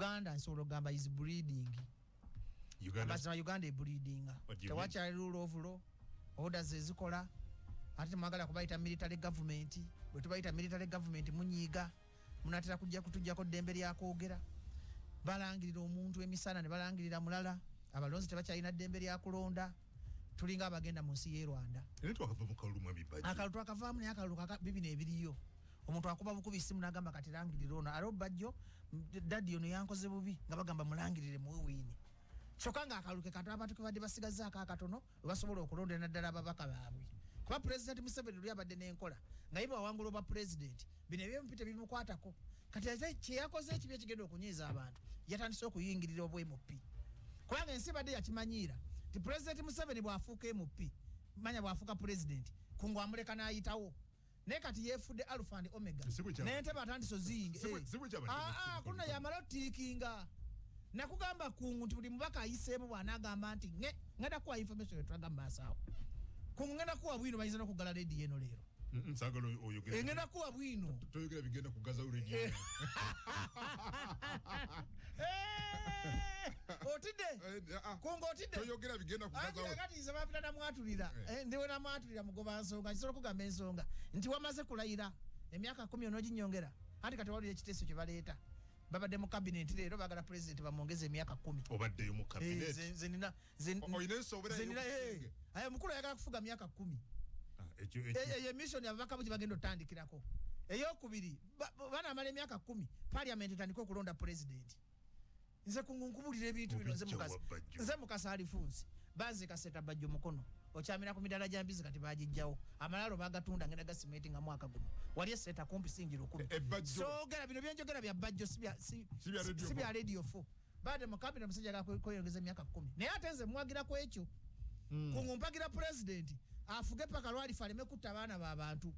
Uganda nsobola okugamba is bleeding. Uganda? Amazima, Uganda ebleedinga. What do you mean? Tewakyali rule of law, orders ezikola, ate temwagala kubayita military government. Bwe tubayita military government munyiiga, munatera kujja kutujjako ddembe lyakwogera. Balangirira omuntu emisana ne balangirira mulala, abalonzi tebakyalina ddembe lyakulonda, tulinga abagenda mu nsi y'e Rwanda. Era twakava mu kalulu, mwami Bajjo. Akalulu twakavaamu, naye akalulu kaka bibino ebiriyo, omuntu akuba bukubi simu nagamba, "Kati langirira ono." Ate Bajjo, daddy ono yankoze bubi, nga bagamba mulangirire muwe win, kyokka nga akalulu ke kantu abantu kebadde basigazaako akatono webasobola okulondera, naddala ababaka baabwe, kuba Pulezidenti Museveni luli abadde n'enkola nga ye bwawangula obwa pulezidenti, bino ebye MP tebimukwatako. Kati ate kyeyakoze ekibi ekigenda okunyiiza abantu, yatandise okuyingirira obwa MP, kubanga ensi badde yakimanyiira nti Pulezidenti Museveni bw'afuuka MP, manya bw'afuuka pulezidenti, kungu amuleka n'ayitawo, naye kati yeefudde alpha and omega. Si bwe kyabadde. N'entebe atandise oziyinga. Si bwe kyabadde. Kuno yamala otiikinga nakugamba kungu nti buli mubaka ayiseemu bw'anaagamba nti ngenda kuwa information etulaga mu maaso awo. Kungu, ngenda kuwa bwino, bayinza n'okugala rediyo eno leero. Saagala oyogere. Ngenda kuwa bwino. Toyogera bigenda kugaza radio. Otidde? Ah. Kungu, otidde? Toyogera bigenda Anti kugaza. Kati nze bapita namwatulira. Ndiwe namwatulira mugoba nsonga, nkisobola okugamba ensonga nti wamaze kulayira emyaka 10 onooginyongera. Anti kati waliwo ekiteeso kye baleeta, babadde mu kabineti leero, bagala pulezidenti bamwongeze emyaka 10. Obaddeyo mu cabinet? Nze nina Olina ensoobera nze nina ey'okusenge? Aye omukulu ayagala kufuga myaka 10. Ah, ekyo Eyo mission ababaka bo gye bagenda otandikirako. Eyokubiri, banamala emyaka 10, parliament etandike okulonda pulezidenti. Nze kungu nkubulira ebintu bino, nze Obijja Mukasa. wa Bajjo. Nze Mukasa Alifunsi banze kaseta Bajjo mukono okyamira ku midala gya mbizi, kati bagijjawo, amalalo bagatunda, ngenda gasimenti nga mwaka guno wali eseta kumpi singi 1000. Bajjo. Soogera bino byenjogera bya Bajjo, si bya Si bya Radio si bya 4. Radio 4. Bade mu cabinet, omusajja agakweyongeza emyaka 10, naye ate nze muwagira ku ekyo. Kungu mpagira pulezidenti afuge paka lwalifa, aleme kutta abaana b'abantu,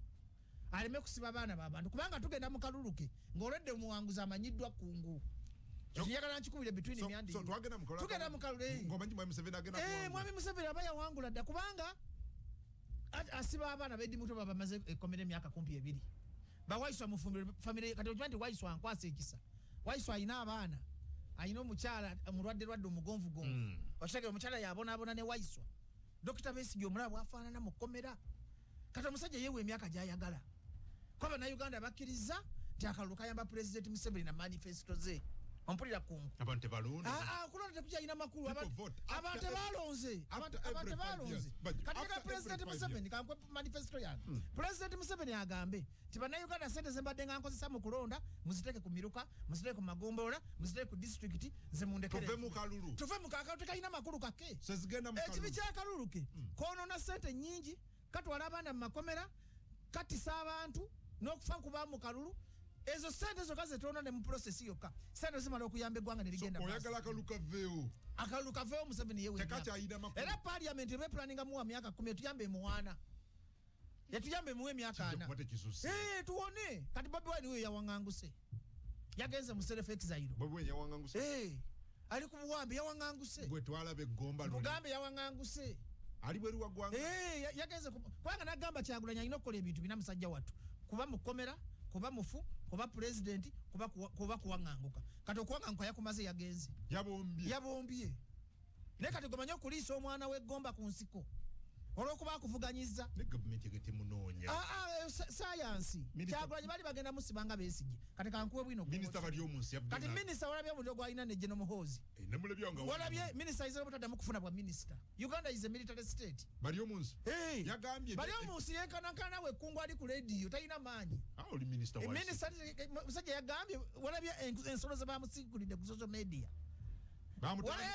aleme kusiba abaana b'abantu, kubanga tugenda mu kalulu ke ng'olwedde omuwanguzi amanyiddwa. Kungu, njagala nkikubire between me and So you. twagenda mu kalulu. Tugenda mu kalulu, eh. Ng'omanyi Mwami Museveni agenda kuwangula. Mwami Museveni aba yawangula dda, kubanga asiba abaana bedimuto bamaze ekkomera emyaka kumpi 2. Bawaiswa mufumbiro family, kati okimanyi nti Waiswa ankwasa ekisa, Waiswa alina abaana, alina omukyala mulwadde lwadde omugonvugonvu. Okitegere, omukyala yabonaabona ne Waiswa. Dokita Besigye omulaba bwafaanana mu kkomera. Kati omusajja yeewa emyaka gyayagala, kuba Bannayuganda bakkiriza nti akalulu kayamba Pulezidenti Museveni na manifesto ze. Ompulira, Kungu? Abantu tebalonda. Ah, ah, okulonda tekukyalina makulu. People vote Abantu tebalonze. after Abantu every 5 tebalonze. years. But Kati after leka President every 5 Museveni kankwe manifesto yange. President Museveni agambe nti Bannayuganda, sente zembadde nga nkozesa mu kulonda muziteeke ku miruka, muziteeke ku magombolola, muziteeke ku disitulikiti, nze mundekere. Tuve mu kalulu. Tuve mu kakalulu, tekalina makulu kake. Sezigenda mu Ekibi kalulu. Kyakalulu ke konoona sente nyingi, katwala abaana mu makomera, katisa abantu n'okufa nkuba mu kalulu. Ezo sente zokka zetwona ne mu process yokka, sente zimala okuyamba eggwanga ne So ligenda mu maaso. oyagala akalulu kaveewo? Akalulu kaveewo, Museveni yewe Tekakyalina makulu. Era parliament ebe planninga muwa myaka 10, etuyambe emuwaana, etuyambe emuwa emyaka Kijja 40. kuba tekisusse. Eh, tuwone. Kati Bobi Wine weyo yawaŋŋanguse, yagenze mu self exile. Bobi Wine yawanganguse? Eh, ali ku buwambe, yawaŋŋanguse. Gwe twalaba eggomba luli. Mugambe yawaŋŋanguse. Ali bweru wa ggwanga. Eh, yagenze kubanga nagamba Kyagulanyi alina okukola ebintu bina, musajja wattu: kuba mukomera, kuba mufu, kuba pulezidenti, kuba kuwaŋŋanguka. Kati okuwaŋŋanguka yakumaze, yagenze. Yabombye. Yabombye. Naye kati gomanye okuliisa omwana w'eggomba ku nsiko olw'okuba akuvuganyiza. Ne gavumenti ege temunoonya. Ah, ah, sayansi. Kyagulanyi bali bagenda musibanga Besigye. Kati kankuwe bwino. Minisita bali omunsi yavudde Kati minisita walabye omuliro gwalina ne General Muhoozi? Eh, namulabye nga Walabye minisita ayinza obutaddamu kufuna bwa minisita. Uganda is a military state. Bali omunsi. Hey. Yagambye Bali omunsi yenkanankana wekungu ali ku rediyo, talina maanyi. Ah, oli minisita wa Minisita musajja yagambye, walabye ensolo ze bamusigulidde ku social media? Bamutanuulidde.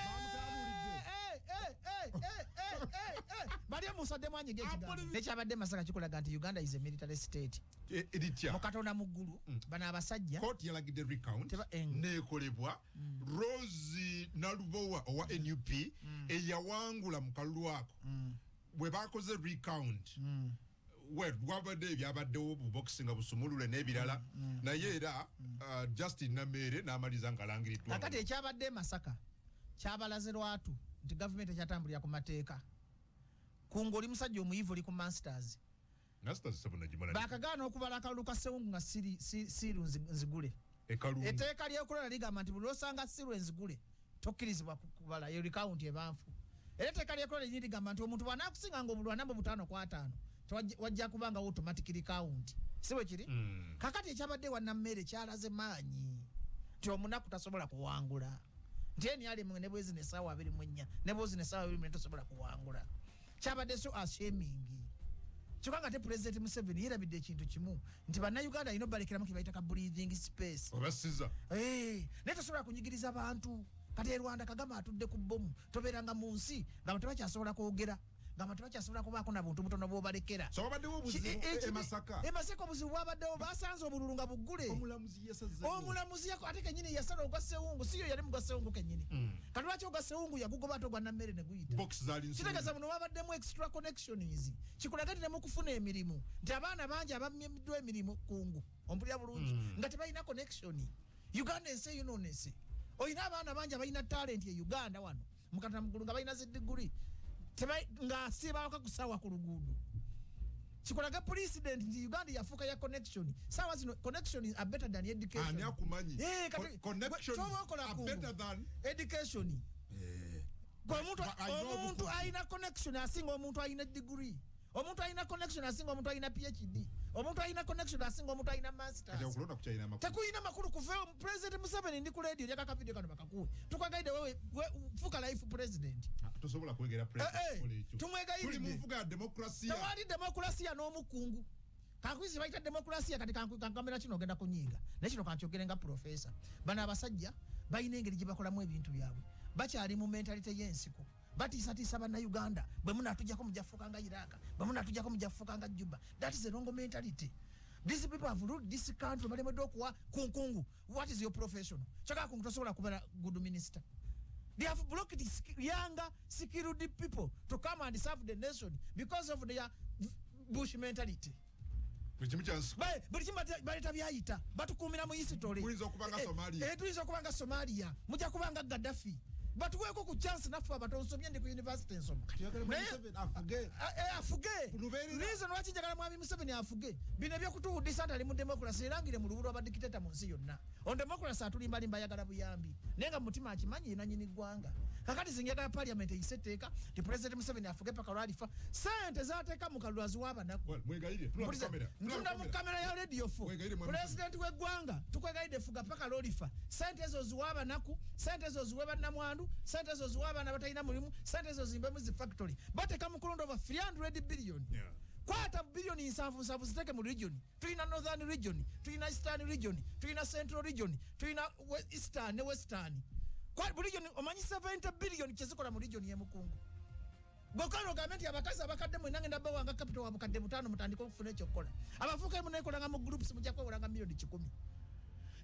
Bali omusadde mwanyiga ekigambo. Apoli- Nekyabadde Masaka kikulaga nti Uganda is a military state. Eritya? Mu Katonda mu ggulu, bano abasajja Kooti yalagidde recount neekolebwa. Rose Nalubowa owa NUP eyawangula mu kalulu ako, bwe bakoze recount, well, wabadde ebyabaddewo bubokisi nga busumulule n'ebirala, naye era Justin Nameere n'amaliza ng'alangiriddwa. Kakati ekyabadde e Masaka kyabalaze lwatu nti gavumenti ekyatambulira ku mateeka. Kungu, oli musajja omuyivu, oli ku masters. Masters sebo nagimala. Bakagaana okubala akalulu ka Sewungu nga siiru nzigule. Etteeka ly'okulonda ligamba nti buli lwosanga seal enzigule tokkirizibwa kubala, yo recount ebanfu. Era etteeka ly'okulonda lyini ligamba nti omuntu bw'anaakusinganga obululu 45 wajja kubanga automatic recount, si bwe kiri? Kakati ekyabadde wa Nammere kyalaze maanyi nti omunaku tasobola kuwangula, nti NRM ne bwezi nesaawa 24 ne bwezi nesaawa 24 tosobola kuwangula. Kyabadde so ashaming. Kyokka nga te President Museveni yerabidde ekintu kimu nti Bannayuganda alina obalekeramu ke bayita ka breathing space. Obasiza. Naye tosobola kunyigiriza bantu. Kati e Rwanda Kagame atudde ku bbomu, tobeeranga mu nsi nga abantu tebakyasobola kwogera, nga abantu tebakyasobola kubaako na buntu butono bw'obalekera. So wabaddewo obuzibu e Masaka. E Masaka obuzibu bwabaddewo, basanze obululu nga buggule. Omulamuzi yasazeewo. Omulamuzi yako ate kennyini yasala ogwa Ssewungu, si yo yali mu gwa Ssewungu kennyini. Kati lwaki ogwa Ssewungu yagugoba ate ogwa Nammere ne guyita? Box zaali nsuulu. Kitegeeza muno wabaddemu extra connections. Kikulaga nti ne mu kufuna emirimu nti abaana bangi abammiddwa emirimu kungu, ompulira bulungi, nga tebalina connection. Uganda ensi eyonoonese. Olina abaana bangi abalina talent e Uganda wano mukatana mugulu nga balina zi degree, nga si bawaka ku ssaawa ku luguudo. Kikulaga president nti Uganda yafuuka ya connection. Saawa zino connection are better than education. Ani akumanyi? Kati Connections kyoba okola are kungu. better than education. Gwe Alina omuntu obukugu. alina connection asinga omuntu alina degree. Omuntu alina connection asinga omuntu alina PhD. Omuntu alina connection asinga omuntu alina masters. Kati okulonda kukyalina amakulu. Tekulina makulu kuva President Museveni ndi ku radio lyaka video kano bakakuwe. Tukagaide wewe, we, fuka life president. Ah, tosobola kwegera president kukola ekyo. Tumwegayiridde. Tuli mu nfuga ya demokrasiya. Tewali demokrasiya n'omukungu. Kankwizi bayita demokrasiya, kati kankamera kino ogenda kunyiiga. Naye kino kankyogere nga professor. Bano abasajja balina engeri gye bakolamu ebintu byabwe. Bakyali mu mentality y'ensiko. Batiisatiisa Bannayuganda, bwe munaatujjako mujja kufuuka nga Iraq, bwe munaatujjako mujja kufuuka nga Juba. That is a wrong mentality. These people have ruled this country, balemeddwa okuwa kunkungu. What is your profession? Kyokka kungu tosobola kubeera good minister. They have blocked younger skilled people to come and serve the nation because of their bush mentality. Buli kimu kya nsiko. Buli kimu baleeta byayita, batukuumira mu history. Muyinza okuba nga Somalia. Tuyinza okuba nga Somalia, mujja kuba nga Gaddafi. Batuweeko ku chance naffe abato, nsomye, ndi ku university nsoma. Kati oyagala Mwami Naye Museveni afuge. Afuge. Lubeerera. Reason lwaki njagala Mwami Museveni afuge, bino ebyokutuwuddisa nti ali mu democracy, erangire mu lubu lw'abadikiteta mu nsi yonna. On democracy atulimbalimba, ayagala buyambi, naye nga mu mutima akimanyi nannyini ggwanga. Kakati nze njagala parliament eyise etteeka nti President Museveni afuge paka lwalifa. Ssente z'ateeka mu kalulu aziwa abanaku. Well, mwegayirire, tula mu Mpuliriza, kamera, tula mu ntunda mu kamera. kamera ya Radio 4. Mwegayirire, Mwami President w'eggwanga tukwegayidde, fuga paka lwolifa. Ssente ezo ziwa abanaku, ssente ezo ziwe bannamwandu, ssente ezo ziwe abaana batalina mulimu, ssente ezo zimbemu zi factory. Bateeka mu kulonda over 300 billion. Kwata billioni nsanvu nsanvu ziteeke mu region. Tulina Northern region, tulina Eastern region, tulina Central region, tulina Eastern ne Western. Kwa buli region omanyi 70 billion kyezikola mu region y'emukungu. Gokano ogambe nti abakazi abakadde mwenna ngenda bawanga capital wa bukadde 5 mutandike okufuna ekyokukola. Abavubuka muneekolanga mu groups mujja kwewolanga miliyoni 100.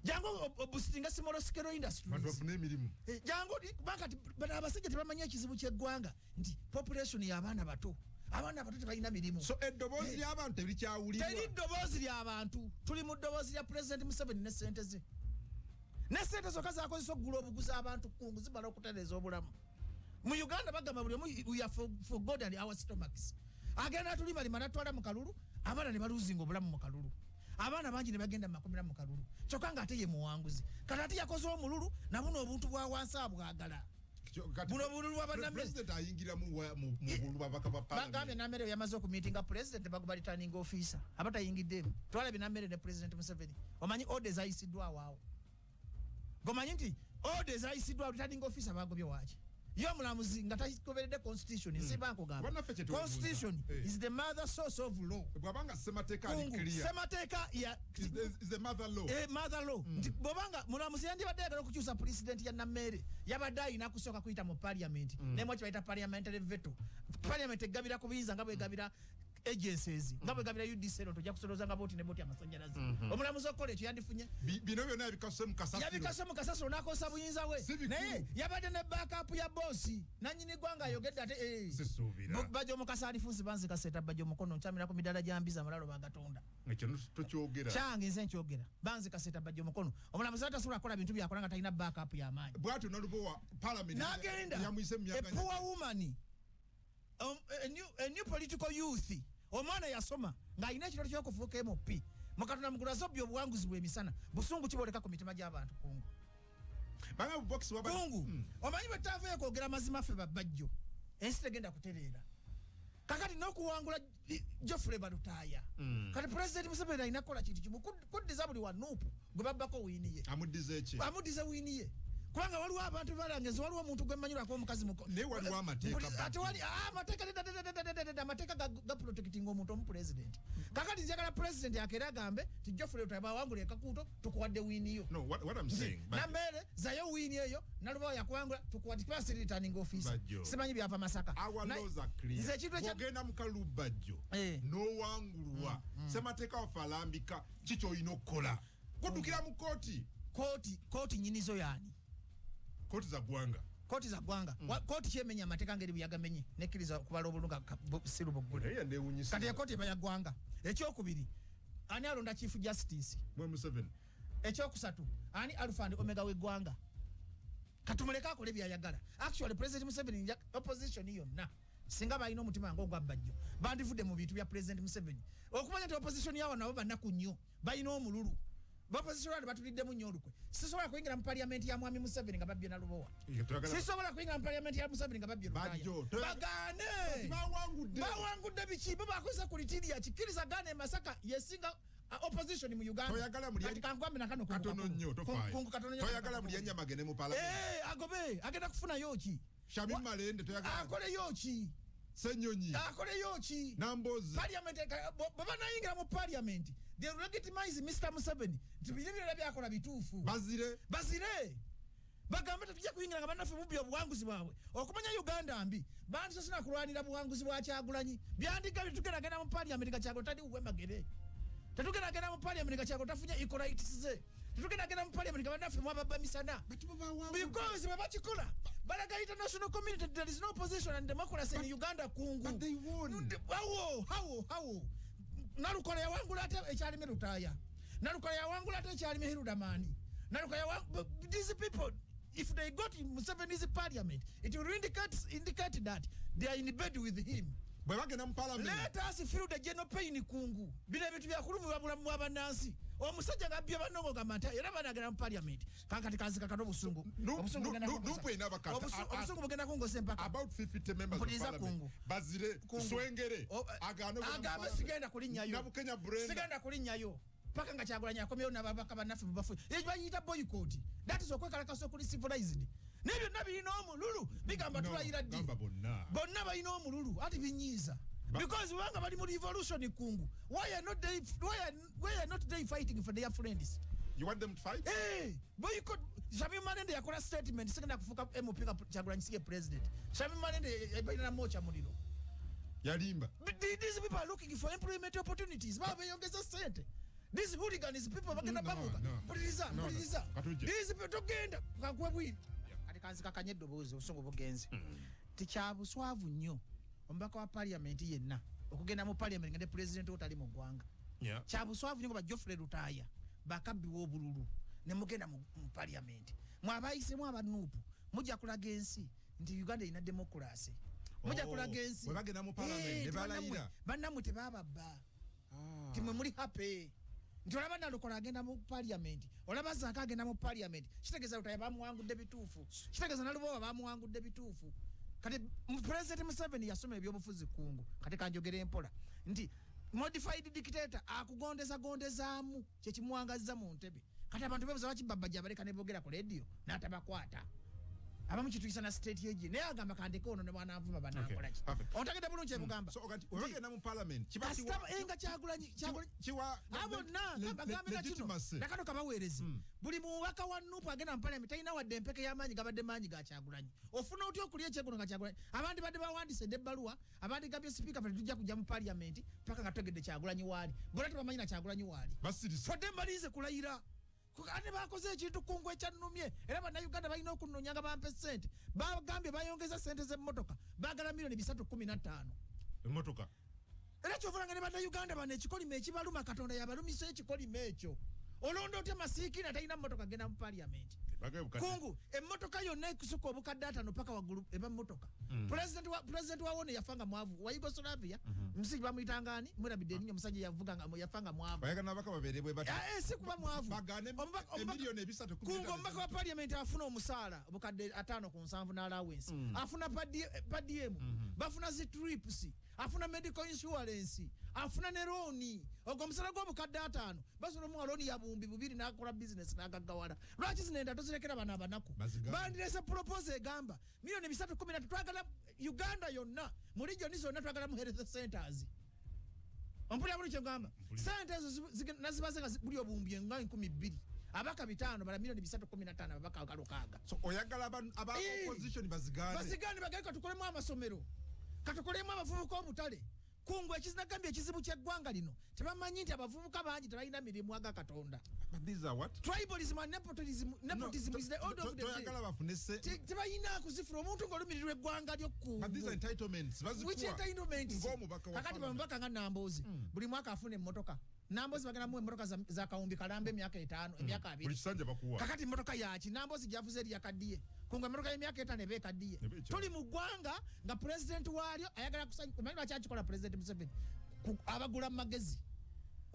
Jangu oboostinga small scale industries. Bantu bafune emirimu. Jangu kubanga kati bano abasajja tebamanyi ekizibu ky'eggwanga nti population y'abaana bato. Abaana abato tebalina mirimu. So eddoboozi ly'abantu terikyawulirwa. Teri ddoboozi ly'abantu. Tuli mu ddoboozi lya President Museveni ne ssente ze. Ne ssente zokka z'akozesa okugula obuguzi abantu kungu zimala okutereeza obulamu. Mu Uganda bagamba buli omu we are for God and our stomachs. Agenda atulimalima n'atwala mu kalulu, abaana ne baluzinga obulamu mu kalulu. Abaana bangi ne bagenda mu makomera mu kalulu. Kyokka ng'ate ye muwanguzi. Kati ate yakoze omululu na buno obuntu bwa wansi abwagala. Kati Buno obululu bwa bannamere. President ayingira mu wa-, mu bululu bw'ababaka ba Bagambye parliament. Nammere yamaze okumiitinga president, bagoba returning officer. Aba tayingiddemu. Twalabye Nammere ne President Museveni. Omanyi order zayisiddwa awaawo. Gomanyi nti order zayisiddwa returning officer bagobye waaki? Ye omulamuzi nga tagoberedde constitution, nsiba nkugamba. Bannaffe kye twebuuza. Constitution is the mother source of law. Bw'abanga ssemateeka ali Kungu, clear. ssemateeka ya Is the mother law. Mother law. Nti bw'obanga mulamuzi yandibadde ayagala okukyusa president ya Nammere, yabadde alina kusooka kuyita mu parliament. Naye mwe kibayita parliamentary veto. Parliament egabira ku buyinza nga bwegabira agencies, nga bwegabira UDC, eno tojja kusolooza nga bw'oti ne bw'oti amasannyalaze. Omulamuzi okukola ekyo yandifunye Bino byonna yabikasuse mu kasasiro. Yabikase mu kasasiro n'akozesa buyinza bwe. Si bikulu. Naye yabadde ne backup ya boosi nannyini ggwanga ayogedde ate. Sisuubira. Bajja omukasa alifunsi banzi kaseeta bajja omukono nkyamira ku midaala gya mbizi amalalo bagatonda. Ekyo tokyogera. Kyange nze nkyogera. Banzi kaseeta bajja omukono. Omulamuzi atasobola kukola bintu byakola nga talina backup y'amaanyi. Bw'atyo n'olubowa parliament N'agenda. yamuyise mu myaka A poor woman. A new political youth. Omwana yasoma ng'alina ekirooto ky'okufuuka MP. Mukatonda mugulu azobya obuwanguzi bw'emisana. Busungu kiboleka ku mitima gy'abantu, Kungu. Banga box waba Kungu, omanyi bwe tavayo kwogera mazima ffe babajjo, ensi tegenda kutereera. Kakati n'okuwangula Geoffrey Balutaaya, kati President Museveni alina kukola kintu kimu, kuddiza buli wa NUP gwe babbako win ye. Amuddiza eki? Amuddize win ye, kubanga waliwo abantu balangezi, waliwo omuntu gwe mmanyirwako omukazi muko. Naye waliwo amateeka. Ate wali amateeka, dedadadadadadada, amateeka ga protecting omuntu omu president. Kakati njagala president akeera agambe ti Geoffrey Lutaaya bawangula ekakuuto, tukuwadde win yo. No, what I'm saying, Nambeere zayo win eyo, Nalubawo yakuwangula, tukuwadde, kuba siri returning officer. Bajjo. Simanyi byava Masaka. Our laws are clear. Nze ekintu ekya Bw'ogenda mu kalulu, Bajjo, n'owangulwa, ssemateeka waffe alambika ki ky'olina okukola? Kuddukira mu kooti. Kooti nyinizo yaani? Kooti za ggwanga. Kooti za ggwanga. Kooti kyemenya amateeka ngeri bwe yagamenye, nekkiriza okubala obulunga siru buggule. Naye yanneewuunyisa. Kati ekooti eba ya ggwanga. Ekyokubiri, ani alonda Chief Justice? Mwe Museveni. Ekyokusatu, ani alpha and omega w'eggwanga? Katumuleke akole byayagala. Actually, President Museveni, opposition yonna singa balina omutima nga ogwa Bajjo, bandivudde mu bintu bya President Museveni. Okumanya nti opposition yawa nabo banaku nnyo, balina omululu. Opposition wano batuliddemu nnyo olukwe. Sisobola kuyingira mu parliament ya mwami Museveni nga babbye Nalubowa. Sisobola kuyingira mu parliament ya Museveni nga babbye Lutaaya. Bajjo, Bagaane. Bawangudde. Bawangudde biki? Bo bakoze criteria kikkiriza gaana e Masaka yesinga opposition mu Uganda. Toyagala Kati kankwambe nakano. Katono nnyo, tofaayo. Kungu, katono nnyo. Toyagala Mulyanyama agende mu parliament. Eh, agobe agenda kufunayo ki? Shamim Malende toyagala. Akoleyo ki? Senyonyi. Akoleyo ki? Nambozi. Parliament, bwe banayingira mu parliament, they will legitimize Mr Museveni nti biri birala byakola bituufu. Bazire. Bazire, bagambe tetujja kuyingira nga bannaffe mubbi obuwanguzi bwabwe. Okumanya Uganda mbi, bandisosina kulwanira buwanguzi bwa Kyagulanyi. Byandigabye tugendagenda mu parliament nga Kyagulanyi tali wuwe magere, tetugendagenda mu parliament nga Kyagulanyi tafunye equal rights ze, tetugendagenda mu parliament nga bannaffe mwababba misana. Because bwe bakikola balaga international community there is no opposition and democracy in Uganda, Kungu. But they won. Awo awo awo Nalukola yawangula ate ekyalimye Lutaaya. Nalukola yawangula ate ekyalimye Hiludamani. Nalukola these people, if they got in Museveni's parliament, it will indicate that they are in bed with him. Bwe bagenda mu parliament. Let us feel the general pain, Kungu. Bino ebintu byakulumibwa bulamu bwa bannansi. Omusajja gabbye bannongo gamba nti era banagenda mu parliament. Kankati kanzika kano obusungu. Obusungu bugenda kungosa. NUP erina abakata. Obusungu bugenda kungosa empaka. About 50 members of Mpuliriza, parliament. Kungu. Bazire. Kungu. Swengere. Agaane okugenda mu Agambe parliament. sigenda kulinnyayo. Nabukenya Brenda. Sigenda kulinnyayo paka nga Kyagulanyi akomyewo n'ababaka bannaffe mubafu. Ekyo bayita boycott. That is okwekalakasa okuli civilized. Naye byonna birina omululu, bigamba No, tulayira ddi? gamba bonna. Bonna balina omululu, ati binyiiza. Because kubanga bali mu revolution, Kungu, why are not they fighting for their friends? You want them to fight? Hey, boycott. Shamim Malende yakola statement, sigenda kufuuka MP nga Kyagulanyi sige president. Shamim Malende balina mocha muliro. Yalimba. But these people are looking for employment opportunities. Baba beyongeza sente. These hooligans people bagenda No, babuka. no. Mpuliriza, No, no. mpuliriza. Katujje. These people togenda kakuwe bwino. Kati kanzika kanye eddoboozi, obusungu bugenze. Tikyabuswavu nnyo omubaka wa parliament yenna okugenda mu parliament nga ne president otali mu ggwanga. Kyabuswavu nnyo nga ba Geoffrey Lutaaya bakabbiwa obululu ne mugenda mu parliament. Mwabayisemu aba NUP, mujja kulaga ensi nti Uganda erina democracy. Mujja Oh, kulaga ensi. bwe bagenda mu parliament Eh, ne nti balayira. bannammwe tebababba. Nti mwe muli happy nti olaba Nalukola agenda mu parliament, olaba Zaaka agenda mu parliament, kitegeeza Lutaaya bamuwangudde bituufu, kitegeeza Nalubowa bamuwangudde bituufu. Kati President Museveni yasoma ebyobufuzi, Kungu. Kati kanjogere empola nti modified dictator akugondeza gondezaamu kyekimuwangazza mu ntebe. Kati abantu bebuza lwaki Babajja abaleka ne boogera ku rediyo n'atabakwata. Abamu kituyisa na state egi, naye agamba kandeke ono ne bwananvuma banankola ki. Okay, perfect. Ontegedde bulungi kyekugamba? So ogati bwe bagenda mu parliament kiba Kasita enga Kyagulanyi, Kyagulanyi kiwa abo bonna bagambe na kino legitimacy. Nakano kabaweereze. Buli mubaka wa NUP agenda mu parliament talina wadde empeke y'amaanyi gabadde maanyi ga Kyagulanyi. Ofuna otya okulya ekyeguno nga Kyagulanyi? Abandi badde bawandiise dde ebbaluwa, abandi gambye sipiika ffe tetujja kujja mu parliament paka nga tutegedde Kyagulanyi waali. Bonna tebamanyi na Kyagulanyi waali. Basirise. Fodde mbalinze kulayira. Ate bakoze ekintu, Kungu, ekyannumye, era Bannayuganda balina okunnonya nga bampe ssente. Bagambye bayongeza ssente z'emmotoka, baagala miliyoni 315. Emmotoka. Era kyovulanga ne Bannayuganda bano ekikolimo ekibaluma, Katonda yabalumisa ekikolimo ekyo. Olonda otya masiikini atalina mmotoka genda mu parliament? Kungu, emmotoka yonna ekusuka obukadde 5 paka waggulu eba mmotoka. President wa wone yafanga mwavu wa Yugoslavia. Musajja bamuyitanga ani? Mwerabidde erinnya. Omusajja yavuga nga yafanga mwavu. Oyagala n'ababaka babeere bwe bati? Si kuba mwavu. Bagaane emiliyoni 300 Kungu, omubaka wa parliament afuna omusaala obukadde 50 ku 70 n'allowance, afuna per diem, bafuna zi trips, afuna medical insurance, afuna ne looni. Ogwo omusala gw'obukadde 50 basobola omuwa looni ya 2000 n'akola business n'agaggawala. Lwaki zino enda tozirekera bano abanaku? Bazigambe. Bandirese proposal egamba miliyoni 313, twagala Uganda yonna mu region zonna twagalamu health centers. Ompulira buli kyengamba? Sente ezo nazibaze nga buli obuwumbi nga 2000, abaka 500, bala miliyoni 315, ababaka 6. So oyagala aba opposition bazigaane? Bazigaane, bagale katukolemu amasomero, katukolemu abavubuka obutale. Kungu, ekizinagambye ekizibu ky'eggwanga lino, tebamanyi nti abavubuka bangi tebalina mirimu aga Katonda. But these are what? Tribalism and nepotism, nepotism No, is the order of the day. Toyagala bafune se Tebalina kuzifuna omuntu ng'olumirirwa eggwanga lyo. But these are Kungu, entitlements bazikuwa. which entitlements? Ng'omubaka wa Kakati parliament. bamubaka nga Namboozi, buli mwaka afuna emmotoka. Namboozi bagenda muwa emmotoka za kawumbi kalamba emyaka 5, emyaka 20. Buli kisanja bakuwa. Kakati emmotoka yaki Namboozi gyavuze eri yakaddiye? Kungu, emmotoka y'emyaka 5 eba ekaddiye. Eba ekyali. Tuli mu ggwanga nga pulezidenti waalyo ayagala kusanya. Omanyi lwaki akikola Pulezidenti Museveni? Abagula mu magezi.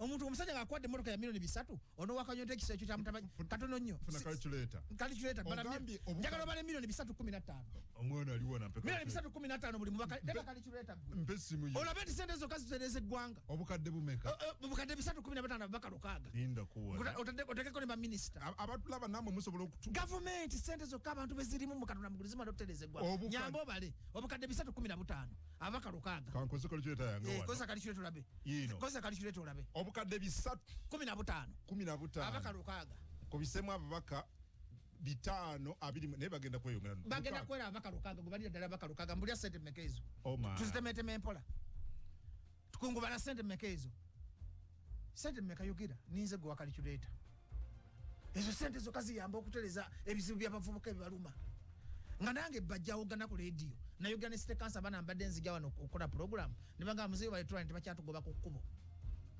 Omuntu omusajja ng'akwadde emmotoka ya miliyoni 300, onowakanyota ekisa ekyo kyamutaba katono nnyo. Funa calculator. Calculator, Ogambye njagala obale miliyoni 315. Omwana aliwo nampe Miliyoni calculator. 315 buli mubaka. Leta calculator gwe. Mpe essimu yo. Olabe nti sente zokka zitereza eggwanga. Obukadde bumeka? Bukadde 315, ababaka 6. Linda kuwa. Otekeko ne baminisita. Abatulaba namwe musobola okutu Gavumenti sente zokka abantu bezirimu mu Katonda mugulu zimala okutereza eggwanga. Nyamba obale obukadde 315, ababaka 6. Kankozese calculator yange wano. Kozesa calculator olabe. Yiino. Kozesa calculator olabe. Obukadde 3 15. 15. Ababaka 6. Kubisemu ababaka 520 naye bagenda kweyongera. Bagenda 6. kwera ababaka 6. Gwe balira ddala ababaka 6, mbulya sente mmeka ezo? Oh my. Tuzitemeteme empola. Tukungubala sente mmeka ezo? Sente mmeka? Yogera ninze gwe wa calculator. Ezo sente zokka ziyamba okutereza ebizibu by'abavubuka ebibaluma. Nga nange bajjawogana ku leediyo, nayogera ne city council, abaana mbadde nzija wano okukola program ne bagamba, "Muzeeyi, baletulani tebakyatugoba ku kkubo."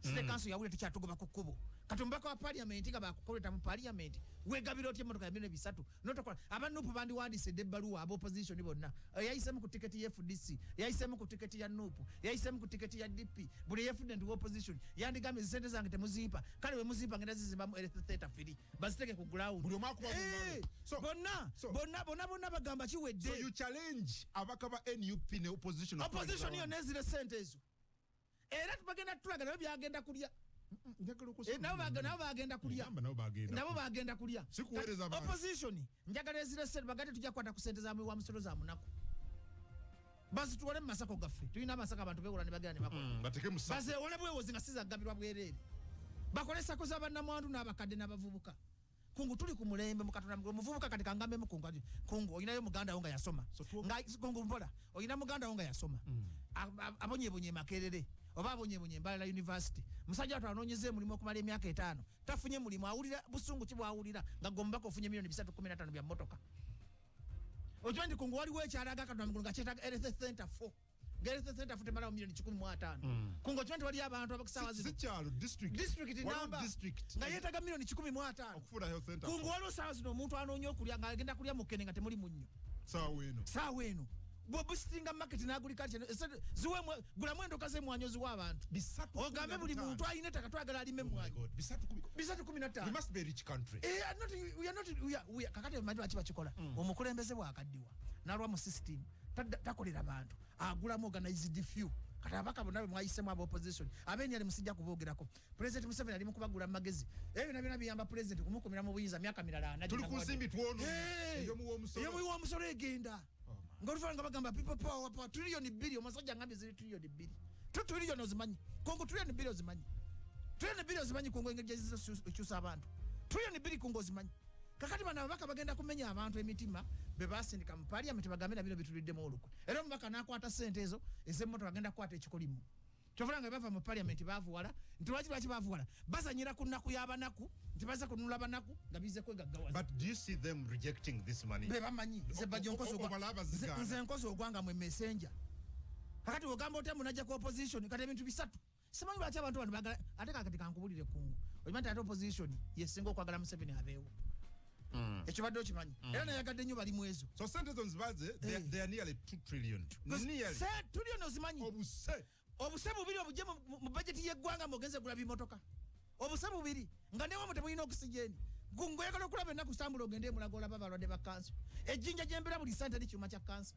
City council yawulira tekyatugoba ku kkubo. Kati omubaka wa parliament nga bakukoleta mu parliament, wegabira otya emmotoka ya miliyoni 3 notokola? Aba NUP bandiwandiise dde ebbaluwa, aba opposition bonna, eyayisemu ku tiketi ya FDC, eyayisemu ku tiketi ya NUP, eyayisemu ku tiketi ya DP, buli eyefudde nti wa opposition yandigambye, "Sente zange temuzimpa, kale bwe muzimpa ngenda zizimbamu health center free, baziteke ku ground." Buli omu akuba mu ngalo. Bonna bonna bonna bonna bagamba kiwedde. So you challenge abaka ba NUP ne opposition? Opposition yonna ezire sente ezo, era tubagenda tulaga nabo byagenda kulya. Njagala okusoma. Nabo bagenda kulya. Gamba nabo bagenda. Nabo bagenda kulya. Si kuweereza Kati bantu. Opposition njagala ezire sente, bagende tujja kukwata ku sente za musolo za munaku, bazitwale mu masako gaffe. Tulina amasako, abantu bewola ne bagenda ne bakola. Bateke mu sako. Bazewole bwewozi nga sizagabirwa bwereere, bakole sako z'abannamwandu n'abakadde n'abavubuka. Kungu, tuli ku mulembe mu Katonda mukulu. Omuvubuka kati kangambemu, kungu, ati, kungu, olinayo muganda wo nga yasoma. So nga kungu mpola, olina muganda wo nga yasoma, abonyebonye Makerere oba abonyebonye Mbalala University. Musajja watu anoonyeza emulimu okumala emyaka 5, tafunye mulimu. Awulira busungu ki bwawulira nga gwe omubaka ofunye miliyoni 315 bya mmotoka? Okimanyi nti kungu waliwo ekyalaga Katonda mukulu nga kyetaaga health center 4, nga health center 4 temalawo miliyoni 150? Kungu, okimanyi nti waliyo abantu abakusaawa Si zino kyalo, district. District Waliwo namba district nga yeetaaga miliyoni 150 okufuna health center. Kungu, waliwo saawa zino omuntu anoonya okulya nga agenda kulya mukene nga temuli munnyo. Saawa eno. Saawa eno bw'obusitinga market n'agriculture ziwemu, gulamu endoka z'emmwanyi oziwa abantu. 3 Ogambe buli 15. muntu alina ettaka twagala alime Oh my emmwanyi. God, 3 315. We must be a rich country. Eh, not, we are not, we are, kakati omanyi lwaki bakikola? Omukulembeze bwakaddiwa nalwa mu system, takolera bantu, agulamu organized few. Kati ababaka bonna bemwayisemu aba opposition abenyali musijja kuboogerako. President Museveni ali mu kubagula mu magezi. Ebyo byonna byonna biyamba president kumukumira mu buyinza myaka mirala 40. Tuli ku nsimbi twonoona. Hey! Ey'omuwa omusolo. Ey'omuwa omusolo egenda. Oh, man. Ngaoluvannyuma nga bagamba people power, power, triliyoni 2. Omusajja ngambye ziri triliyoni 2. Tu triliyoni ozimanyi, Kongo? Triliyoni 2 ozimanyi? Triliyoni 2 ozimanyi, Kongo, engeri gyeziza ekyusa abantu? Triliyoni 2, Kongo, ozimanyi? Kakati bano ababaka bagenda kumenya abantu emitima be basindika mu parliament, bagambe na bino bituliddemu olukwe. Era omubaka n'akwata sente ezo ez'emmotoka, agenda kukwata ekikolimu. Kyovula nga bava mu parliament bavuwala nti lwaki bavuwala? Bazanyira ku nnaku y'abanaku nti baza kununula banaku nga bize kwegaggawaza. But do you see them rejecting this money? Be bamanyi nze bajjo nkozi Obalaba zigaana. Nze nkozi ogwanga mwe messenger. Kakati ogamba otya munajja ku opposition? Kati ebintu bisatu. Simanyi lwaki abantu bano bagala. Ate kakati kankubulire, kungu, okimanyi nti ate opposition yesinga okwagala Museveni abeewo? Ekyo badde okimanyi? Era nayagadde nnyo bali mwezo. So sente zo nzibaze, Eh. they are nearly 2 trillion, nearly. Trillion ozimanyi? Obuse. Obuse bubiri obujje mu bajeti y'eggwanga mugenze gula bimotoka. Obuse bubiri nga newamu temulina oxygen. Ngoyagala okulaba ennaku, sitambula ogende emulago olaba abalwadde ba kansa. Ejjinja gyembeera buli sente eri kyuma kya kansa.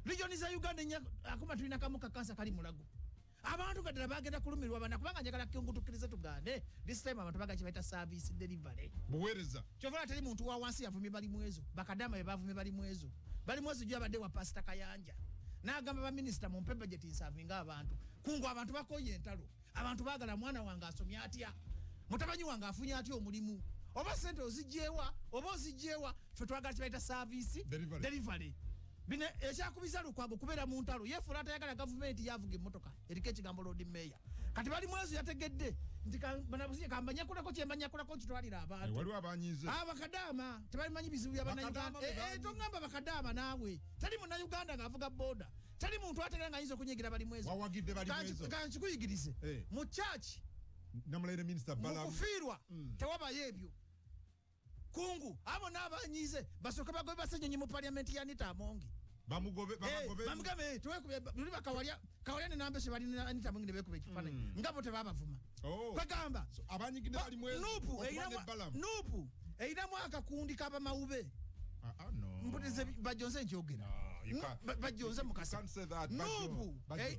Region za Uganda ennya akuma tulina kamu ka kansa kali Mulago. Abantu nga ddala bagenda kulumirwa bana, kubanga njagala kungu tukkirize tugaane. This time abantu bagala kyebayita service delivery. Buweereza. Kyova teri muntu wa wansi yavumye bali mwezo. Bakadama be bavumye bali mwezo. Bali mwezo gyo abadde wa Pastor Kayanja n'agamba baminisita, mumpe budget nservinga abantu. Kungu, abantu bakoye entalo. Abantu baagala mwana wange asomye atya, mutabanyi wange afunye atya omulimu, oba sente ozigyewa oba ozigyewa. Ffe twagala kibayita service Delivery. delivery. Bino ekyakubiza Lukwago kubeera mu ntalo, yefuula atayagala gavumenti, yavuga emmotoka eriko ekigambo Lord Mayor. Kati bali mwezo yategedde nti banabusiye kambanyakulako kyembanyakulako nkitwalira abantu. Eh, waliwo abanyize. Abakadaama tebalimanyi bizibu bya Bakadaama bannayuganda. be Eh, eh, banyi. Tongamba bakadaama naawe. Tali munnayuganda ng'avuga boda, tali muntu ategera ng'ayinza okunyigira bali mwezo. Wawagidde bali mwezo. Kankikuyigirize. Eh. Mu kyaki Namulaire Minisita mu Balamu. kufiirwa tewabayo ebyo. Kungu, abo n'abanyize basooke bagobe basenyonyi mu paliamenti ya Anita Amongi. Bamugobe. Eh, Babagobe. bamugambe, tewekubye luli bakawalya kawalya ne Nambeshe bali ne Anita Amongi ne beekuba ekifaananyi nga bo tebabavuma. Oh. Kwegamba So, abanyigidde bali mwezo NUP okuba ne Balamu. NUP erinamu akakundi k'abamawube. Ah, ah, no. Mputize Bajonze nkyogera. No, you can't. Bajonze You mukasa. can't say that, Bajo. NUP Bajo.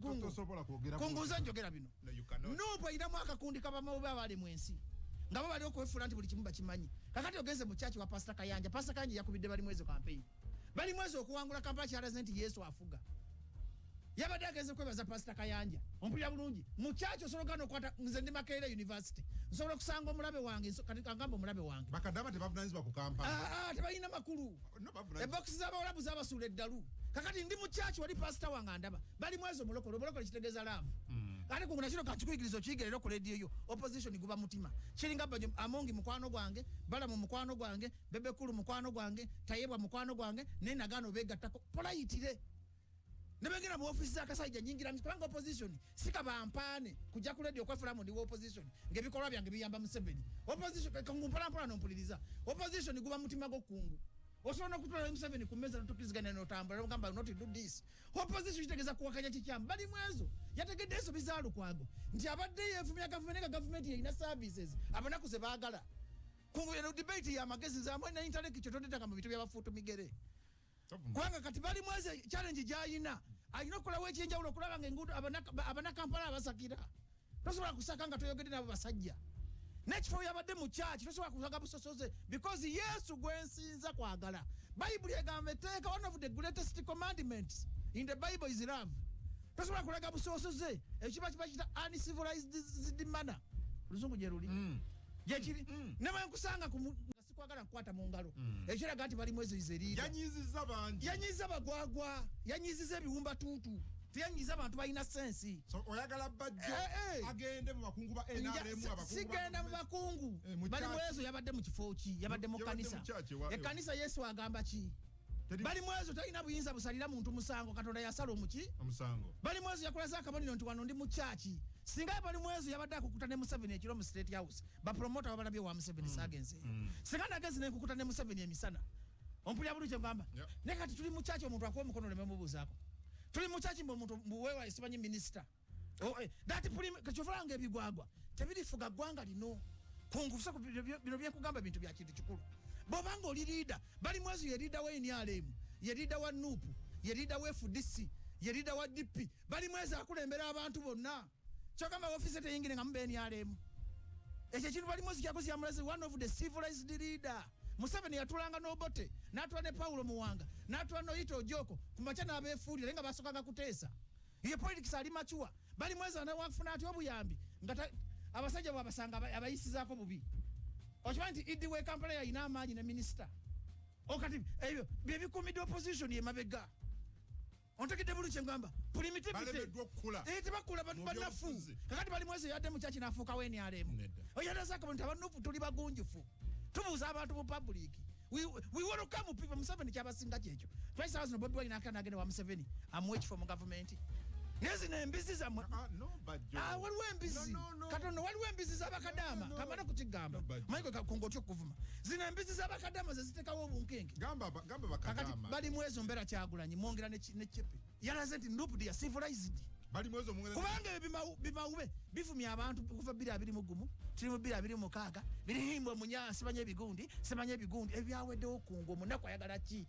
Kungu. Tosobola kwogera. Kungu, nze njogera bino. No, you cannot. NUP erinamu akakundi k'abamawube abali mu ensi nga bo bali okwefuula nti buli kimu bakimanyi. Kakati ogenze mu kyaki wa Pasita Kayanja. Pasita Kayanja yakubidde bali mwezo campaign. Bali mwezo okuwangula Kampala kyalaze nti Yesu afuga. Yabadde agenze kwebaza Pasita Kayanja. Ompulira bulungi? Mu kyaki osobola ogana okwata. Nze ndi Makerere University, nsobola okusanga omulabe wange, kati kangamba omulabe wange. Bakadama tebavunanyizibwa ku Kampala. Ah, ah, tebalina makulu. No, bavunanyizibwa. Ebokisi z'abawalabu zabasuula eddalu. Kakati ndi mu kyaki wali pasita wange andaba bali mwezo omulokole. Omulokole kitegeeza love. Ate kungu nakino kakikuyigiriza okiyigire era ku rediyo yo. Opposition guba mutima. Kiringa Bajo Amongi mukwano gwange, Balamu mukwano gwange, Bebekulu mukwano gwange, Tayebwa mukwano gwange, naye nagaana obeegattako politely nebengera mu ofisi zakasajja nyingira, kubanga opposition sikabampaane kujja ku radio okwefulamu ndi wa opposition ng'ebikolwa byange biyamba Museveni. Opposition kungu, mpolampola nompuliriza. Opposition guba mutima gwo, kungu. Osobola n'okutwala Museveni ku mmeeza notukiriziganya notambula nogamba not do this. Opposition kitegeeza kuwakanya kikyamu. Bali mwezo yategedde ensobi za Lukwago nti abadde yeefumya gavumenti nga gavumenti yerina services abanaku ze baagala. Kungu, eno debate y'amagezi. Nze amwe na intellectual, tondetanga mu bintu by'abafuutu migere, kubanga kati bali mweze challenge gyayina, alina okukolawo ekyenjawulo okulaba nga enguudo abanakampala abasakira. Tosobola kusaka nga toyogedde nabo basajja n'ekifo yabadde mu kyaki. Tosobola kusaga busosoze because Yesu gwensinza kwagala. Bayibuli egamba etteeka, one of the greatest commandments in the Bible is love. Tosobola kulaga busosoze. Ekyo kiba kita uncivilized manner. Oluzungu gye luli gyekiri ne bwenkusanga nga sikwagala nkukwata mu ngalo, ekiraga nti bali mwezo is a leader. Yanyiziza bangi. Yanyiza bagwagwa, yanyiziza ebiwumba tuutu, teyanyiza abantu balina sense. So oyagala Bajjo Eh, eh. agende mu bakungu ba NRM, abakungu ba Sigenda mu bakungu. Eh, mu Bali church. mwezo yabadde mu kifo ki? Yabadde mu Yabadde kanisa. mu church, Ekkanisa Yesu agamba ki? Bali mwezo talina buyinza busalira muntu musango. Katonda yasala omuki? Omusango. Bali mwezo yakulaza akabonero nti wano ndi mu kyaki. Singa bali mwezo yabadde akukuta ne Museveni ekiro mu State House, bapromota babalabye wa Museveni, saagenzeeyo. Singa nagenzi nenkukuta ne Museveni emisana. Ompulira bulungi kyengamba? Yeah. Naye kati tuli mu kyaki, omuntu akuwa omukono oleme mubuuzaako. Tuli mu kyaki mbu omuntu mbuwewa simanyi minisita. Oh, that kyovulanga ebigwagwa tebirifuga ggwanga lino. Kungu, bino byenkugamba bintu bya kintu kikulu. Bw'obanga oli leader, bali mwezi ye leader wa NRM, ye leader wa NUP, ye leader wa FDC, ye leader wa DP. Bali mwezi akulembera abantu bonna. Kyogamba ofiisi teyingire nga muba NRM. Ekyo ekintu bali mwezi kyakoze yamulaze one of the civilized leader. Museveni yatulanga n'Obote, n'atula ne Paulo Muwanga, n'atula n'Oyita Ojoko ku makya n'abeefuulira, naye nga baasokanga kuteesa. Ye politics ali mature. Bali mwezi anawafuna atya obuyambi nga abasajja bwabasanga abayisizaako bubi. Okimanyi nti Idi w'e Kampala yalina amaanyi ne minisita. Okati ebyo bye bikumidde opposition ye mabega. Ontegedde bulungi kye ngamba? Primitivity. Balemeddwa okukula. Eh, tebakula Mu banafu. byobufuzi. Kakati bali mwezi yadde mu kyaki n'afuukawo NRM. Nedda. Oyalaza akabonero nti abanufu tuli bagunjufu. Tubuuza abantu mu public. We welcome people. Museveni kyabasinga kyekyo. Twice zino Bobi Wine akana agenda wa Museveni amuwe ekifo mu gavumenti. Naye zino embizi zammwe. Ah, no, Bajjo. Ah, waliwo embizi. No, no, no. Katono, waliwo embizi z'abakadaama. No, no, no. Kamala kukigamba. No, Bajjo. Michael Kungu, otya okuvuma zino embizi z'abakadaama ze ziteekawo obunkenke. Gamba gamba Kakati bakadama. bali mu ezo mbeera. Kyagulanyi mwongera ne chepe yalaze nti NUP they are civilized. Bali mwezo mwongera. Kubanga ebyo bimawube bifumya abantu kuva 2021, tuli mu 2026, birihimbwa munya simanya ebigundi, simanya ebigundi ebyaweddewo. Kungu, omunaku ayagala ki?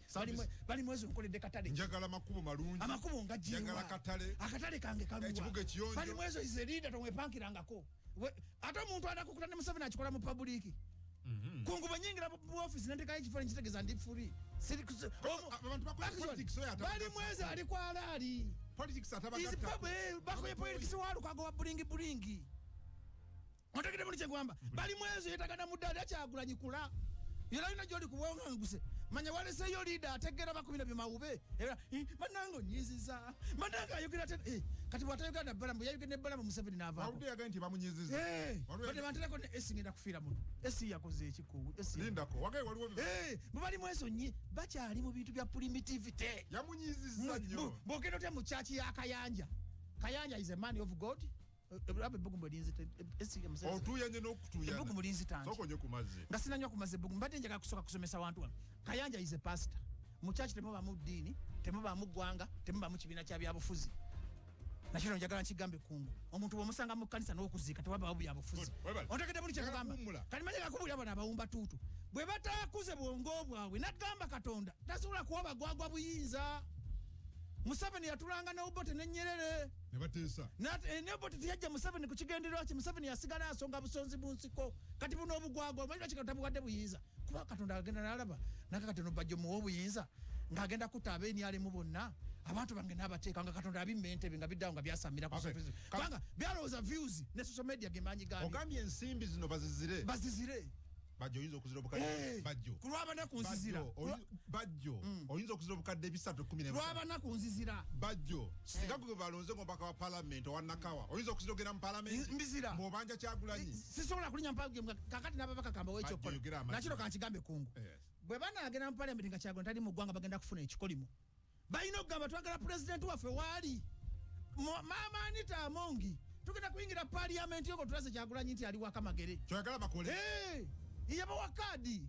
Bali mwezi nkoledde katale. Njagala makubo malungi. Amakubo nga jiwa. Njagala katale. Akatale kange kaluwa. Ekibuga ekiyonjo. Bali mwezo is a leader, tomwepankirangako. Ate omuntu anakukuta ne Museveni akikola mu public. Kungu, bwe nyingira mu office nentekayo ekifaananyi, kitegeeza ndi free. Abantu bakola politics oyo Bali mwezi ali kwalaali. Politics atabagatta. Bakoye politics wa Lukwago wa bulingi bulingi. Otegedde muli kyegwamba? Bali mwezo yetagana muddala Kyagulanyi kula yera yina gyoli kuwonganguse manya waleseyo leader ategera bakubina bimawube era banange onyiziza, banange ayogera ate kati bw'atayogera na Balamu, yayogera ne Balamu, Museveni n'avaako. Wawudde yagaye nti bamunyiziza. Bade bantereko ne esi ngenda kufiira muno. Esi yakoze ekikugu esi. Lindako wagaye waliwo. Bwe bali mwezo nyi bakyali mu bintu bya primitivity. Yamunyiziza nnyo. Bwogenda otya mu kyaki ya Kayanja? Kayanja is a man of God. Laba ebbugumu linzita esi. Otuuyanye n'okutuuyana. Ebbugumu linzita nti. Sooka onywe ku mazzi. Nga sinanywa ku mazzi, ebbugumu mbadde njagala kusooka kusomesa wantu wano. Kayanja is a pastor. Mu kyaki temubaamu ddiini, temubaamu ggwanga, temubaamu kibiina kya byabufuzi. Nakino njagala nkigambe Kungu, omuntu bw'omusanga mu kkanisa n'okuziika tewabaawo byabufuzi. Good. Webale. Otegedde buli kyekugamba? Njagala kuwummula. Kati manye gakubulira bano abawumba tuutu bwe bataakuze bwongo bwabwe, nagamba Katonda tasobola kuwa bagwagwa buyinza. Museveni yatulanga ne Obote ne Nyerere. Ne bateesa. Ne Obote teyajja Museveni ku kigendererwa kye. Museveni yasigala asonga busonzi mu nsiko. Kati buno obugwagwa omanyi lwaki Katonda buwadde buyinza? Kuba Katonda agenda n'alaba naka kati ono Bajjo muwa obuyinza ng'agenda kutta ab'enyalemu bonna, abantu bange n'abateeka nga Katonda abimma entebe nga biddawo nga byasamira ku Okay. surface. Kubanga byalowooza views ne social media ge maanyi gaabyo. Ogambye ensimbi zino bazizire. Bazizire. Bajjo, oyinza okuzira obukadde. Bajjo. Ku lw'abanaku nzizira. Bajjo, oyinza okuzira obukadde 315. Lw'abanaku nzizira. Bajjo, singa gwe balonze ng'omubaka wa palamenti owa Nakawa, oyinza okuzira ogenda mu palamenti? Mbizira. Ng'obanja Kyagulanyi. Sisobola kulinya mpaka kakati n'ababaka kambawo Bajjo, ekyokukola. yogera amazima. Nakino kankigambe Kungu. Yes. Bwe banaagenda mu palamenti nga Kyagulanyi tali mu ggwanga, bagenda kufuna ekikolimo. Balina okugamba twagala pulezidenti waffe waali. Maama Anita Amongi, tugenda kuyingira paliyamenti yo tulaze Kyagulanyi nti ali wakamagere. Kyoyagala bakole. Yabawa kaadi.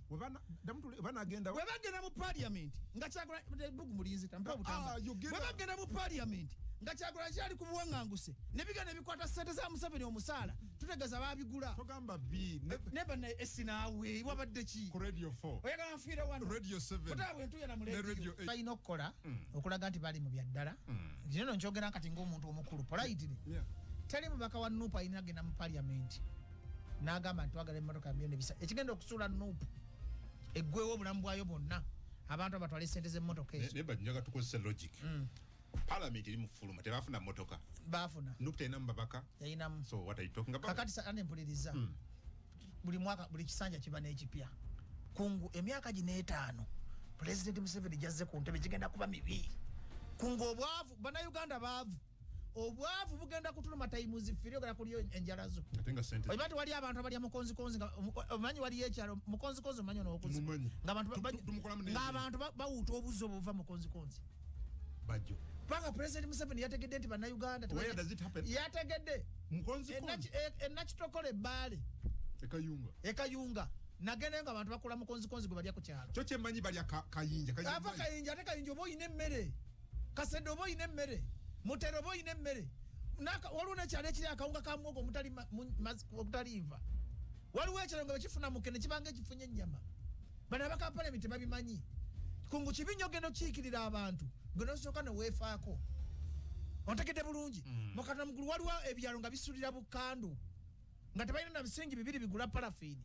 Banagenda. Bwe bagenda mu paliyamenti nga Kyagulanyi, bugu mulinzita mpa obutamba. Ah, yogera. Bwe bagenda mu paliyamenti nga Kyagulanyi kyali ku buwaŋŋanguse ne bigenda bikwata ssente za Museveni omusaala, tutegeeza baabigula. Togamba b Neba naye esi naawe wabadde ki? Ku Radio 4. Oyagala nfiire wano? Radio 7. Otaba bwe ntuya na mu Ne radio. Radio 8. Balina okukola okulaga nti bali mu byaddala. Kino nno nkyogera kati ng'omuntu omukulu politely. Teri mubaka wa NUP alina agenda mu parliament n'agamba nti twagala emmotoka ya miliyoni 300. Ekigenda okusuula NUP eggwewo obulamu bwayo bwonna, abantu abatwala esente z'emmotoka ezo. Naye njaga tukozese logic. Parliament eri mu kufuluma, tebafuna motoka. Baafuna. NUP terina mu babaka. Yayinamu. So what are you talking about? Kakati ate mpuliriza, buli mwaka buli kisanja kiba n'ekipya. Kungu, emyaka gino 5 Pulezidenti Museveni gyazze ku ntebe gigenda kuba mibi. Kungu, obwavu, Bannayuganda baavu, obwavu bugenda kutuluma times three. Ogenda kulya enjala zo. Ate nga sente. Omanyi wali abantu abalya mukonzikonzi nga omanyi waliyo ekyalo mukonzikonzi, omanyi onowokuzi Mumanyi. ng'abantu Tumukolamu n'ebintu. ng'abantu bawuuta obuzzi obuva mukonzikonzi. Bajjo. Paka President Museveni yategedde nti Bannayuganda Where does it happen? Yategedde. Mukonzikonzi. Enakitokola ebbaale. Ekayunga. Ekayunga nagendayo nga abantu bakola mukonzikonzi gwe balya ku kyalo. Kyo kyemmanyi balya kayinja. Kayinja. Ava kayinja, ate kayinja oba oyina emmere, Kasedde oba oyina emmere, Mutero oba oyina emmere. Waliwo nekyalo ekiri akawunga ka muwogo omutali omutali nva. Waliwo ekyalo nga bwekifuna mukene kibanga ekifunye ennyama. Bano abaka palamenti tebabimanyi. Kungu, kibi nnyo ogenda okiikirira abantu gwe nosooka neweefaako. Ontegedde bulungi? Mukatona mugulu waliwo ebyalo nga bisulira bukandu nga tebalina na bisingi bibiri bigula parafiini.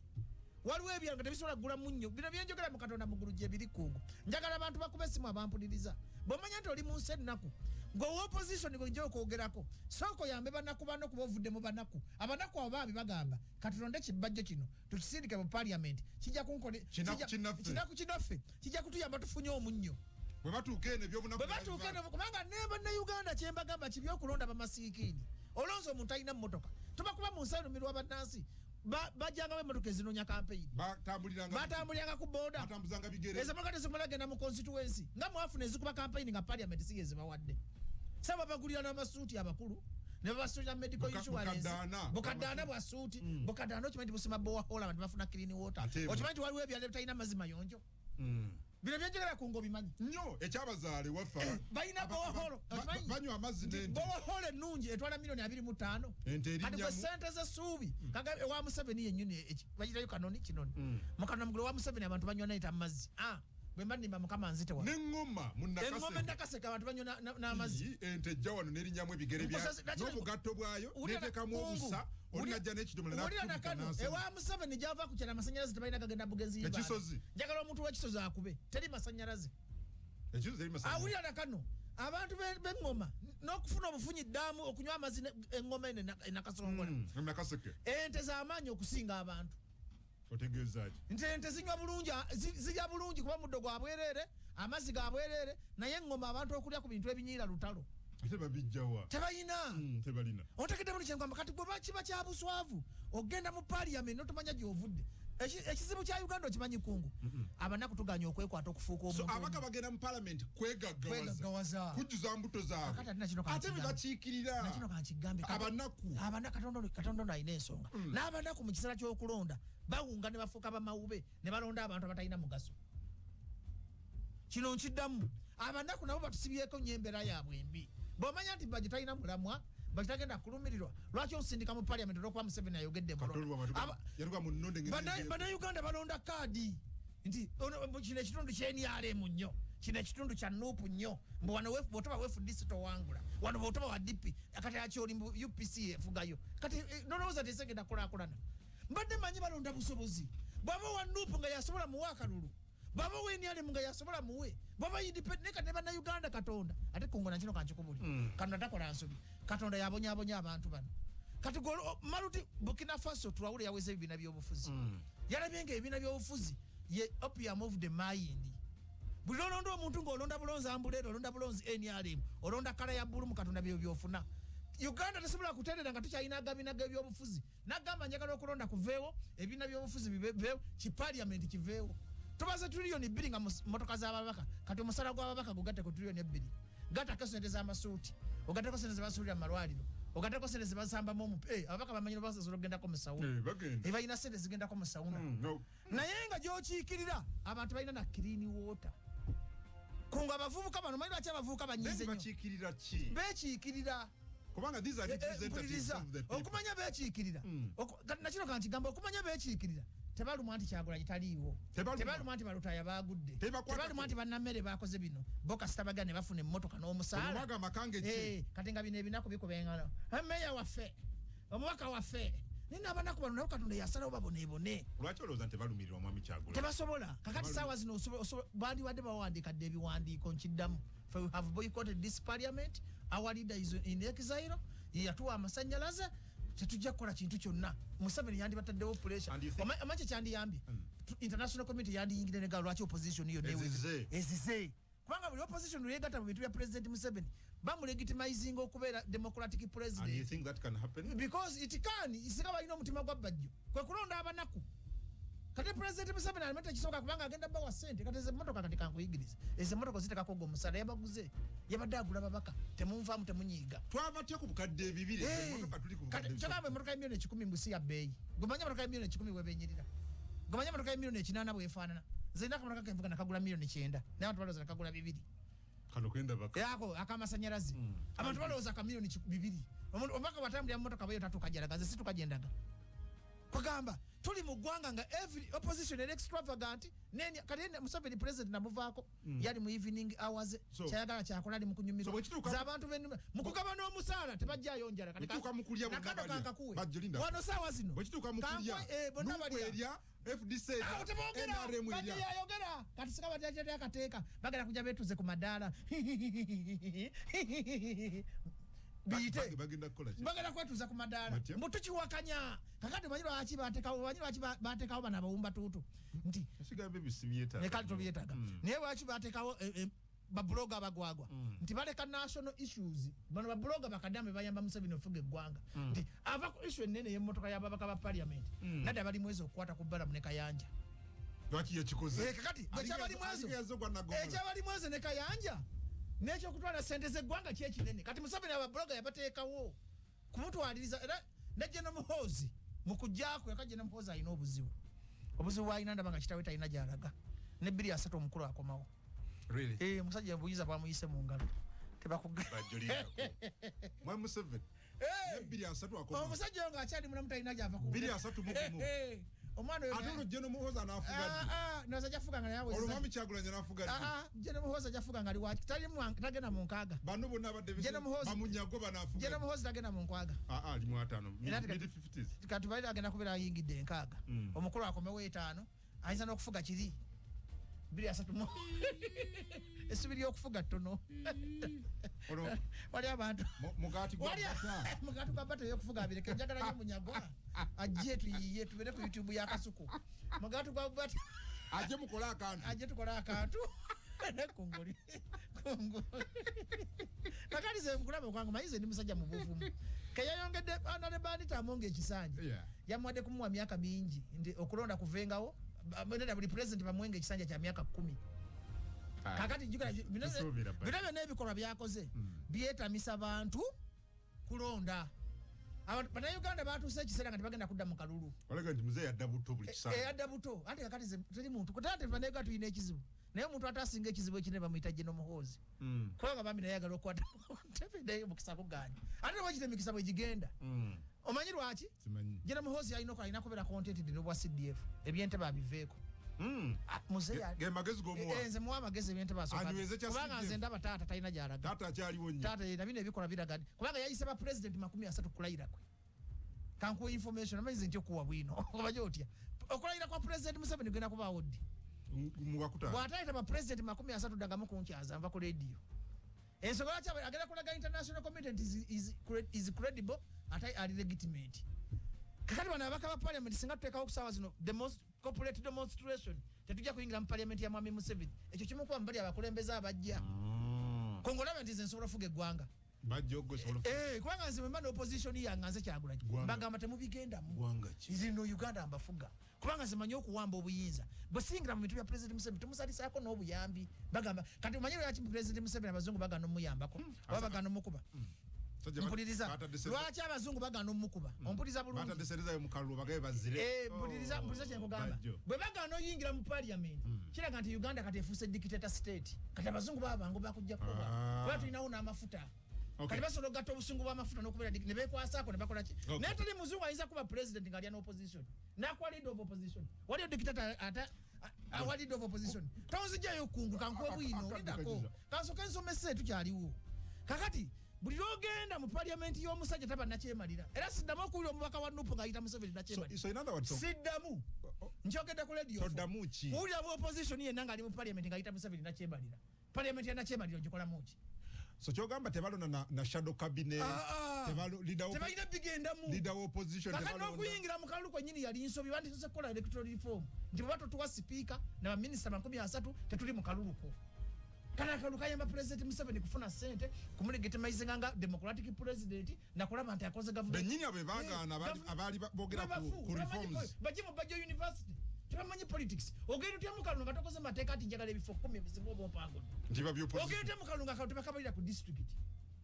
Waliwo ebyalo nga tebisobola kugula munnyo. Bino byenjogera mu Katonda mugulu gye biri. Kungu, njagala abantu bakuba essimu abampuliriza. Bw'omanya nti oli mu nsi ennaku ng'owa opposition gwe okwogerako, sooka oyambe banaku banno, kuba ovudde mu banaku. Abanaku abo baabi bagamba katulonde Kibajjo kino tukisindike mu parliament, kijja kunkole Kinaku kinnaffe. Kinaku kinaffe kijja kutuyamba tufunye omunnyo. Bwe batuuka eno ebyobunaku Bwe batuuka eno, kubanga ne Bannayuganda kyembagamba kibi okulonda bamasiikiini. Olonze omuntu alina mmotoka, tubakuba mu nsi erumirwa bannansi. Bajjangawo emmotoka ezinoonya kampeyini. Batambuliranga. Batambuliranga ku boda. Batambuzanga bigere. Ezo motoka tezikumala genda mu constituency nga mwafuna ezikuba kampeyini nga parliament si yezibawadde. Saba bagulira n'amasuuti abakulu ne babasuulira medical insurance. Bukaddaana bwa suuti. Bukaddaana okimanyi nti busima borehole, abantu bafuna clean water. Okimanyi nti waliwo ebyalo ebitalina mazzi mayonjo? Bino byenjogera ku ngobimanyi nnyo. Ekyabazaale waffe balina borehole. Banywa amazzi n'ente. Borehole ennungi etwala miliyoni 25. Ente Kati gwe erinyamu. sente z'essuubi kaga ewa Museveni yennyini, bagirayo Kanoni Kinoni mu Kanoni wa Museveni, abantu banywa nayita amazzi. Ah, bwe mba nnimba, Mukama nzite wa N'eŋŋoma mu Eŋŋoma Nakaseke. Nakaseke abantu banywa n'amazzi. Ente ejja wano n'erinyamu ebigere n'obugatto bwayo, neteekamu obusa, oli najja n'ekidomola. Wulira nakano, ewa Museveni gyava ku kyala amasanyalaze tebalina, gagenda bugenzi. Ekisozi. Njagala omuntu w'ekisozi akube, teri masanyalaze. Ekisozi eri masanyalaze. Awulira nakano, abantu b'eŋŋoma n'okufuna obufunyi ddaamu okunywa amazzi eŋŋoma eno enakasongola. Nakaseke. Ente z'amaanyi okusinga abantu. Otegeeza ki? Nti ente zinywa bulungi, zirya bulungi kuba muddo gwa bwereere, amazzi ga bwereere, naye eŋŋoma abantu okulya ku bintu ebinyiira lutalo. Ate babijjawa? Tebalina. Tebalina. Otegedde buli kyengamba? Kati bwe kiba kya buswavu ogenda mu parliament notomanya gy'ovudde. Ekizibu kya Uganda okimanyi, kungu abanaku tuganya okwekwata okufuuka So omuntu abaka bagenda mu parliament kwegaggawaza? Kwegaggawaza. Kujjuza mbuto zaabwe. Kakati ate nakino Ate kankigambe. bebakiikirira Nakino kankigambe. Abanaku. Abana Katonda ono alina ensonga. N'abanaku mu kiseera ky'okulonda bawunga ne bafuuka bamawube ne balonda abantu abatalina mugaso. Kino nkiddamu, abanaku nabo batusibyeko nnyo embeera yaabwe embi. Bw'omanya nti Bajjo talina mulamwa, Bajjo tagenda kulumirirwa, lwaki onsindika mu parliament olwokuba Museveni ayogedde mulonda? Yatuka mu nnonde. Bannayuganda balonda kaadi nti kino ekitundu kya NRM nnyo, kino ekitundu kya NUP nnyo, mbu wano bw'otoba wa FDC towangula, wano bw'otoba wa DP. Kati akyoli mbu UPC efugayo. Kati nolowooza nti esegenda kulaakulana? Mbadde manyi balonda busobozi. Bw'aba wa NUP nga yasobola, muwe akalulu. Bw'aba wa NRM nga yasobola, muwe. Bw'aba independent. Naye kati ne Bannayuganda, Katonda ate kungo nakino kankikubuli. Katonda takola nsobi, Katonda yabonyabonya abantu bano. Kati maluti Burkina Faso Traore yaweza ebibiina by'obufuzi. Yalabye nga ebibiina by'obufuzi ye opium of the mind. Buli lwolonda omuntu ng'olonda bulonzi ambuleera, olonda bulonzi NRM, olonda colour ya bbulu, mu Katonda byo byofuna. Uganda tesobola kuterera nga tukyalina agabina g'ebyobufuzi. Nagamba njagala okulonda kuveewo, ebibiina by'obufuzi biveewo, kiparliament kiveewo. Tubaze 2 trillion nga motoka z'ababaka. Kati omusala gw'ababaka gugatte ku 2 trillion, gattako sente z'amasuuti, ogatteko sente zebasuulira mu malwaliro, ogatteko sente zebasambamu ababaka bamanyi basasobola okugendako mu sauna. Bagenda. Ebalina sente zigendako mu sauna. No. Naye nga gyokiikirira abantu balina na clean water. Kunga abavubuka bano, manyi lwaki abavubuka banyiize Then nnyo? Bakiikirira ki? Bekiikirira. Kubanga these are representatives Mpuliriza. of the people. Okumanya bekiikirira. Kati nakino kankigamba, okumanya bekiikirira, tebalumwa nti Kyagulanyi taliiwo. Tebalumwa. Tebalumwa nti Balutaya bagudde. Tebakwatako. Tebalumwa nti bannammere bakoze bino. Bo kasita bagenda ne bafuna emmotoka n'omusaala. Omwaga makange ki? Kati nga bino ebinaku bikuba engalo, meya waffe, omubaka waffe, naye n'abanaku bano nabo Katonda yasalawo baboneebone. Lwaki olowooza nti tebalumirirwa mwami Kyagulanyi? Tebasobola. Kakati saawa zino bandiwadde bawandiika dde ebiwandiiko. Nkiddamu, for we have boycotted this parliament. Our leader is in exile. Ye yatuwa amasanyalaze. Tetujja kukola kintu kyonna. Museveni yandibataddewo pressure. And you think- Omanyi kyandiyambye? International community yandiyingire nega lwaki opposition yonna Ezize. Ezize, kubanga buli opposition lweyegatta mu bintu bya President Museveni, bamulegitimizinga okubeera democratic And you president. think that can happen? Because it can, singa balina omutima gwa Bajjo, kwe kulonda abanaku. Kati President Museveni alima tekisoboka kubanga agenda bawa sente. Kati ezo emmotoka, kati kankuyigirize, ezo emmotoka zitekako ogwo omusala yabaguze, yabadde agula babaka. Temunvaamu, temunyiiga. Twava tya ku bukadde 200? Emmotoka tuli ku Kati bukadde kyogamba emmotoka ya miliyoni 100 mbusi ya bbeeyi. Gomanya emmotoka ya miliyoni 100 bwebenyirira, gomanya emmotoka ya miliyoni 800 bwefaanana. Nze nina akamotoka kenvuga nakagula miliyoni 9, naye abantu balowooza nakagula 2. Kano kenda baka. Yako akamasanyalaze. Abantu balowooza ka miliyoni 2. Omubaka bwatambulira mu motoka bweyo tatuuka gyalaga, nze situka gyendaga. Kwegamba tuli mu ggwanga nga every opposition eri extravagant. Neni kati Museveni president namuvaako, yali mu evening hours. Kyayagala kyakola, ali mu kunyumirwa. So bwe kituuka- Ze abantu mu kugabana omusaala tebajjayo njala. Kati Bwe kituuka mu kulya bonna nakano balya. kankakuwe. Bajjo linda. Wano saawa zino Bwe kituuka mu kulya, bonna NUP balya. erya, FDC erya, Awo tebogera. NRM Bajjo erya. yayogera. Kati sika batyatya akateeka, bagenda kujja betuze ku madaala biyite. Bagenda kukola ki? Bagenda kwetuuza ku madaala. Batya? Mbu tukiwakanya. Kakati omanyi lwaki batekawo, omanyi lwaki batekawo bano abawumba tuutu nti Ekigambo ebyo sibyetaaga. Ne kale tobyetaaga. Naye lwaki batekawo bablogger abagwagwa? Nti baleka national issues. Bano bablogger bakadambe bayamba Museveni ofuga eggwanga. Nti ava ku issue enene y'emmotoka y'ababaka ba parliament, nadda bali mwezi okukwata ku Balamu ne Kayanja. Lwaki yakikoze? Kakati gwe kyabali mwezo Alinga yazze ogwa Naggomola. Ekyabali mwezo ne Kayanja. N'ekyokutwala sente z'eggwanga kyekinene. Kati Museveni ababloga yabateekawo kumutwaliriza. Era ne General Muhoozi mu kujjaako yaka, General Muhoozi alina obuzibu, obuzibu bwalina ndaba nga kitawe talina gy'alaga ne 2030 omukulu akomawo. Really? Eh, omusajja buyinza bwamuyise mu ngalo tebakuga. Bajolirako mwe Museveni ne 2030 akoma. Omusajja oyo ng'akyali mulamu talina gy'ava ku 2031. Eh, omwana oyo Ate olwo General Muhoozi anaafuga ddi? Ah, ah, naza ajafuga nga naye Olwo mwami Kyagulanyi anaafuga ddi? Ah, ah, General Muhoozi ajafuga nga ali waki tagenda mu nkaaga. Bano bonna abadde General Muhoozi- bamunyago banaafuga General ddi? Muhoozi tagenda mu nkwaga. Ah, ah, ali mu 50, Era mid 50s. Kati bali agenda kubeera ayingidde enkaaga. Omukulu akomewo 50, ayinza n'okufuga kiri 2030 mu essubi ly'okufuga ttono. Olwo wali abantu mugaati gwa wali bata. Mugaati gwa bata ey'okufuga abireke. Njagala nnyo Munyagwa ajje tuyiye tubeere ku YouTube ya Kasuku. Mugaati gwa bata. Ajje mukole akantu. Ajje tukole akantu kunguli kunguli. Kakati ze nkulaba kwange mayize ndi musajja mubuvumu keyayongedde Honorable Anita Among ekisanja. Yamuwadde kumuwa myaka mingi nti okulonda kuvengawo neda buli president bamuwenga ekisanja kya myaka 10. Kakati jjukira Tusuubira bba. bino byonna ebikolwa byakoze byetamisa bantu kulonda. Abantu bannayuganda batuuse ekiseera nga tebagenda kudda mu kalulu. Olaga nti muzeeyi adda buto buli kiseera. Adda buto. Anti kakati ze teri muntu ate bannayuganda tulina ekizibu, naye omuntu ate asinga ekizibu ekinene bamuyita General Muhoozi. Kubanga bambi naye ayagala okukwata ntebe naye omukisa gugaanye, ate nebwekita emikisa bwe gigenda. Omanyi lwaki? Simanyi. General Muhoozi alina okukola, alina kubeera contented n'obwa CDF, ebyentebe abiveeko. Ah, muzeeyi Ge magezi g'omuwa. Eh, nze muwa amagezi ebyentebe asooka. Anyweze kya Kubanga CDF. nze ndaba taata talina gy'alaga. Taata akyaliwo nnyo. Taata na bino ebikola biraga kubanga yayise ba president 30 kulayira kwe. Kankuwa information, amanyize nti okuwa bwino obaje otya okulayira kwa President Museveni genda kubaawo ddi? Mu Gwakutaano. Bw'atayita ba president 30 ddangamu kunkyaza nva ku radio. Ensonga lwaki agenda kulaga international community is credible ate ali legitimate. Kakati bano ababaka ba parliament singa tuteekawo okusaawa zino the most corporate demonstration, tetujja kuyingira mu parliament ya mwami Museveni. Ekyo kimu kuba mubali abakulembeze abajja kongolaba nti nze nsobola ofuga eggwanga. Bajja okusobola. Eh, kubanga nze bwe mba n'opposition yange nze Kyagulanyi Ggwanga. mbagamba temubigendamu. Ggwanga ki? Nze no Uganda mbafuga kubanga nze manyi okuwamba obuyinza. Bwe siyingira mu bintu bya President Museveni tumusalisaako n'obuyambi. Bagamba kati omanyi lwaki President Museveni abazungu bagana omuyambako oba bagana omukuba? Sajja Mpuliriza. batadde Lwaki abazungu bagana omukuba? Ompuliriza bulungi. Batadde sente zaabwe mu kalulu bagabe bazire. Eh, mpuliriza, mpuliriza kye nkugamba. Bajjo. Bwe bagaana oyingira mu parliament, kiraga nti Uganda kati efuuse dictator state. Kati abazungu baba bangu bakujja kuba kuba tulinawo n'amafuta. Kati basobola okugatta obusungu bw'amafuta n'okubeera ne beekwasaako ne bakola ki. Naye teri muzungu ayinza kuba president ng'alya n'opposition n'akuwa leader of opposition. Waliyo dictator ate awa leader of opposition? Tonzijjayo kungu kankuwe bwino. Akadde lindako. kagiza. Kansooke nsomese tukyaliwo. Kakati buli lwogenda mu parliament y'omusajja taba nakyemalira, era siddamu okuwulira omubaka wa NUP ng'ayita Museveni nakyemalira. So in other words, Siddamu, nkyogedde ku radio. Toddamu ki? Kuwulira mu opposition yenna ng'ali mu parliament ng'ayita Museveni nakyemalira. Parliament ya nakyemalira ogikolamu ki? So kyogamba tebalonda na shadow cabinet, Ah, ah. leader Tebalina bigendamu. Leader wa opposition Kakati tebalonda. n'okuyingira mu kalulu kwennyini yali nsobi. Bandisose kukola electoral reform nti bwe batotuwa sipiika na baminisita 30 tetuli mu kalulu ko. Kano akalulu kayamba President Museveni kufuna ssente kumulegitimizinga nga democratic president nakulaba nti akoze government. Bennyini abo bebaagaana Eh, abaali boogera Babafu, ku tebamanyi reforms. bajje mu Bajjo University, tebamanyi politics. Ogenda otya mu kalulu nga tokoze mateeka ati njagala ebifo 10 ebisinga oba ompangudde? Nti ba opposition. Ogenda otya mu kalulu nga akalulu tebakabalira ku district?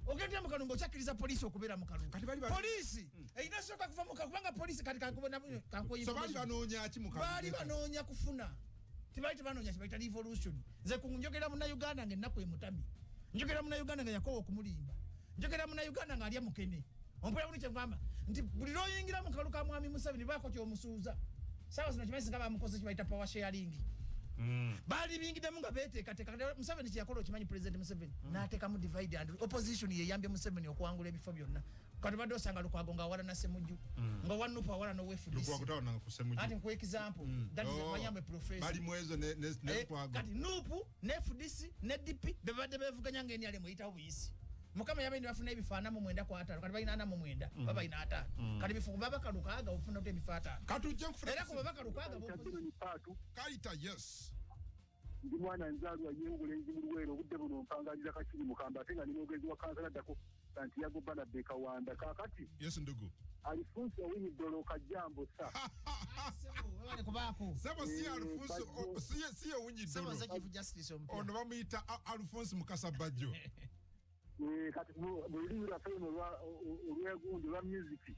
Ogenda otya mu kalulu nga okyakkiriza poliisi okubeera mu kalulu? Kati bali Poliisi erina sooka kuva mu kalulu kubanga poliisi kati kankuwe So baali information. banoonya ki mu kalulu? Baali banoonya kufuna, tebali tebanoonya kibaita revolution. Nze ku njogera munnayuganda nga ennaku emutami, njogera munnayuganda nga yakowa okumulimba, njogera munnayuganda nga alya mukene. Ompulira bulungi kyengamba nti buli lwoyingira mu kalulu ka mwami Museveni baako kyomusuuza. Saawa zino kimanyi singa bamukoze kibayita power sharing. Baali biyingiddemu nga beteekateeka. Kati Museveni kyeyakola okimanyi? President Museveni n'ateekamu divide and opposition yeyambye Museveni okuwangula ebifo byonna. Kati badde osanga Lukwago nga awala na Semujju, nga owa NUP awala n'owa FDC. Lukwago tawana ku Semujju. Ati nkuwa example. That is Oh. Manyambe professor. Bali mwezo ne Eh, Lukwago. Kati NUP ne FDC ne DP bebadde bevuganya nga NRM eyitawo buyisi. Mukama yabaye ne bafuna ebifo 49, kati balina 49, baba balina 50. Kati bifo babaka 6 ofuna otya ebifo 50? Katujje nkufuna. Era ku babaka 6 Katino ni paatu. Kaita, yes. Ndi mwana nzaalwa y'obulenzi mu Luweero, obudde buno mpangalira Kakiri Mukamba, ate nga ndi mwogezi wa kansala ddako Santiago Barnabe Kawanda. Kaakati Yes, ndugu. Alifunsi Owiny Dollo, kajambo sa. Webale kubaako. Sebo, si Eh, Alfonso Bajjo. si Owiny Sebo, Dollo. nze Chief Justice omupya. Ono bamuyita Alfonso Mukasa Bajjo. Eh, kati mu lulimi lwaffe luno olwegundi olwa music,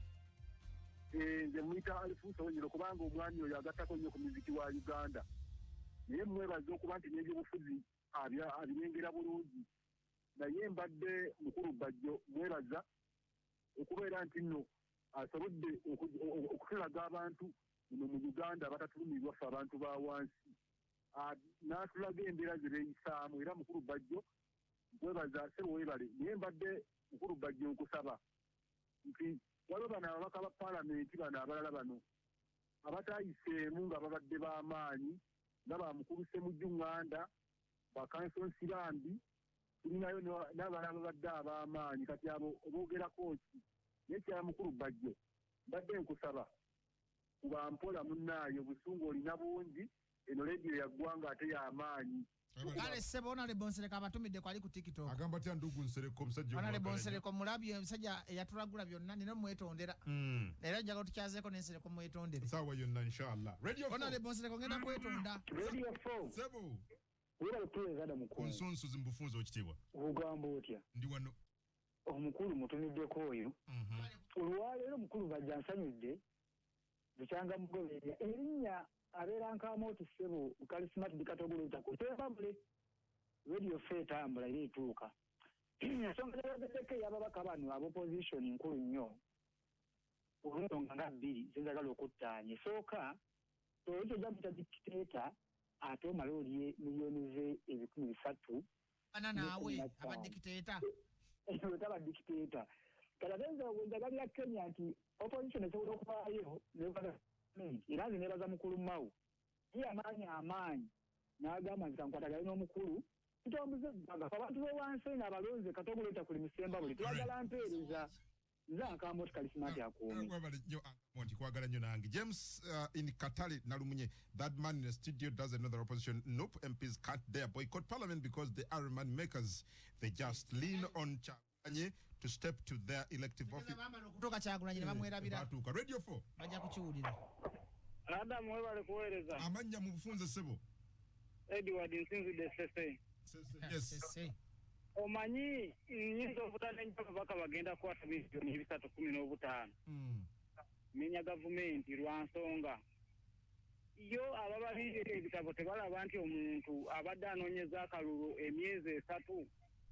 eh, nze muyita Alfonso Owiny Dollo kubanga omwami oyo agattako nnyo ku music wa Uganda, naye mwebaza okuba nti n'ebyobufuzi abirengera bulungi. Naye mbadde mukulu Bajjo mwebaza okubeera nti nno asobodde okutulaga abantu muno mu Uganda abatatulumirwa, ffe abantu ba wansi, n'atulaga embeera ze beeyisaamu. Era mukulu Bajjo nkwebaza, ssebo, weebale. Naye mbadde mukulu Bajjo nkusaba nti waliwo bano ababaka ba paalamenti bano abalala bano abatayiseemu nga babadde b'amaanyi, nga bamukulu Ssemujju Nganda, bakanso Nsibambi, tulinayo n'abalala babadde ab'amaanyi. Kati abo oboogerako ki? Naye kya mukulu Bajjo mbadde nkusaba kuba mpola, munnaayo, obusungu olina bungi. Eno leediyo ya ggwanga ate y'amaanyi. Kale ssebo, Honorable Nsereko abatumidde kwali ku TikTok. Agamba atya ndugu Nsereko, omusajja Honorable omwagala nnyo? Nsereko mulabye, omusajja eyatulagula byonna, nina omwetondera. Era njagala tukyazeeko n'Ensereko mwetondere. Saawa yonna, inshallah. Radio 4. Honorable Nsereko, ngenda kwetonda. Radio 4. Sebo. Webale kutuweereza da Ku mukulu. nsunsuzi mubufunze ekitiibwa. Ogamba otya? Ndi wano. Omukulu mutumiddeko oyo. Olwaleero mukulu Bajja nsanyudde bukyanga mugoberera erinnya abeera nkamooti ssebo Karismatic Katogolotako tebabule. Radio 4 etambula era etuuka. Ensonga gyayogeddeko ey'ababaka bano ab'opposition nkulu nnyo olw'ensonga nga bbiri zenjagala okuttaanya. Esooka, oyinza ojja muyita dictator ate omale olye miliyoni ze 300,000. Bana naawe 15. Abadikiteeta. Otaba dictator. Kati ate nze wenjagalira Kenya nti opposition esobola okubaayo ne gavumenti. Era nze nebaza mukulu Mawu ye amaanyi amaanyi n'agamba nti kankwatagane n'omukulu tutambuze eggwanga. Abantu b'owansi eno abalonze Katogoleta kuli musemba buli twagala mpeereza. Nze Ankamoti Kalisimati akuumi. Webale nnyo Ankamoti, kwagala nnyo nange. James in Katale Nalumunye, that man in the studio doesn't know the opposition. Nope, MPs can't dare boycott parliament because they are money makers. They just lean on Kyagulanyi to step to their elective office. Bamala okutuuka Kyagulanyi ne bamwerabira. Batuuka. Radio 4. Bajja kukiwulira. Adamu, webale kuweereza. Amannya mu bufunze, ssebo. Edward Nsinzidde Sese. Yes. Sese. Omanyi nyinza obutanenya ababaka bagenda kukwata miliyoni 315 menya gavumenti lwa nsonga yo ababalirira ebitabo tebalaba nti omuntu abadde anoonyeza akalulu emyezi 3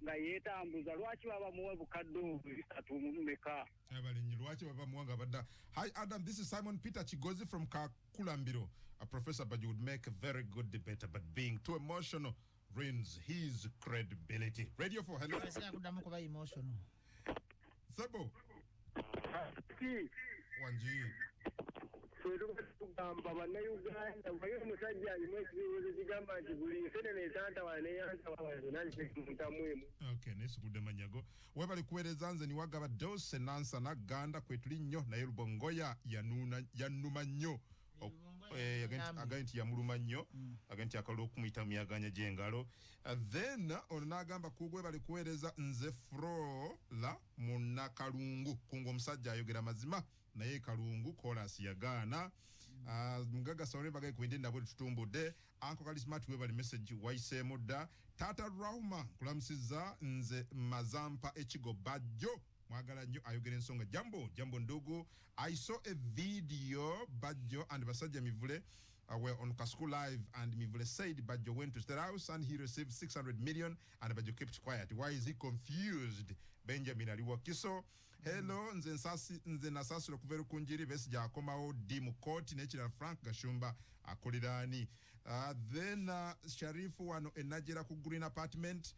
nga yeetambuza, lwaki baba muwe bukadde obwo ebisatu mu bumeka? Abalinyi lwaki baba muwanga badda. Hi Adam, this is Simon Peter Chigozi from Kakulambiro. A Professor Bajjo would make a very good debater, but being too emotional ruins his credibility. Radio 4, hello. Asinga kuddamu kuba emotional. Sebo. Ki? Wanji. Ffe tuba tugamba Bannayuganda, naye omusajja alina ekibibuzo kigamba nti buli nsenene etantawana neyantawana zonna nzimutamu emu. Okay, naye manyago. Webali kuweereza, nze niwagaba Dose Nansana Ganda kwe tuli nnyo, naye Lubongoya yanuna yannuma nnyo. Agambye nti yamuluma nnyo, agambye nti akalulu okumuyita muyaganya gy'engalo. Then ono n'agamba kugwe bali kuweereza, nze Frola Munnakalungu kungu, omusajja ayogera mazima naye Kalungu kolasi yagaana. Mugaga Sawole bagaye kubindi nabwe tutumbudde. Uncle Kalismart, webali message wayiseemu dda. Taata Rahuma, nkulamusiza, nze Mazampa Ekigo. Bajjo mwagala nnyo, ayogera ensonga. Jambo jambo ndugu, I saw a video Bajjo and Basajja Mivule were on Kasuku Live and Mivule said Bajjo went to State House and he received 600 million and Bajjo kept quiet. Why is he confused? Benjamin Aliwakiso. Hello, nze nsasi nze nasasula okuva Erukunjiri. Besigye akomawo ddi mu kooti? N'ekirala, Frank Gashumba akolera ani? Then Sharifu wano enajera ku Green Apartment.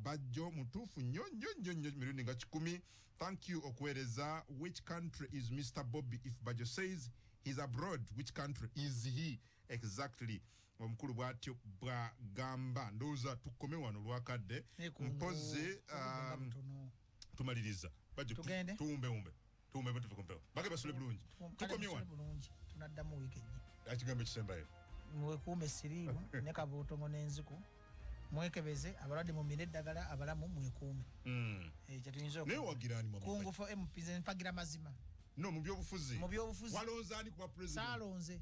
Bajjo mutuufu nnyo nnyo nnyo nnyo mirundi nga 100. Thank you okuweereza. Which country is Mr Bobby? If Bajjo says he's abroad, which country is he exactly? Omukulu bw'atyo bw'agamba. Ndowooza tukome wano olwakadde. Mpozi tumaliriza. Bajjo. Tugende? Tuwumbewumbe tuwumbe tuve kumpewo bage basule bulungi. Tukomye wano. Bulungi, tunaddamu wiiki ejja. Ekigambo ekisembayo. Mwekuume siriimu ne kabuutongo n'enziku, mwekebeze abalwadde, mumire eddagala, abalamu mwekuume. Kyetuyinza. Naye wagira ani, Mwami? Kungu for MP, nze mpagira mazima. No, mu byobufuzi. Mu byobufuzi. Walonze ani kuba president? Saalonze.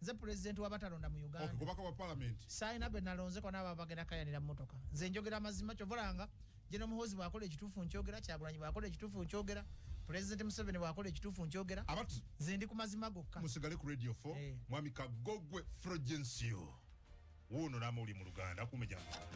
Nze pulezidenti w'abatalonda mu Uganda. Kubaka wa parliament. Saalina gwe nalonze kona abo bagenda kayanira mmotoka. Nze njogera amazima. Kyovalanga General Muhoozi bw'akola ekituufu nkyogera, Kyagulanyi bw'akola ekituufu nkyogera, Pulezidenti Museveni bw'akola ekituufu nkyogera. Abatu. Nze ndi ku mazima gokka. Musigale ku Radio 4. Mwami Kagogwe Frogencio wuuno n'amawulire mu Luganda. Akuume jangu.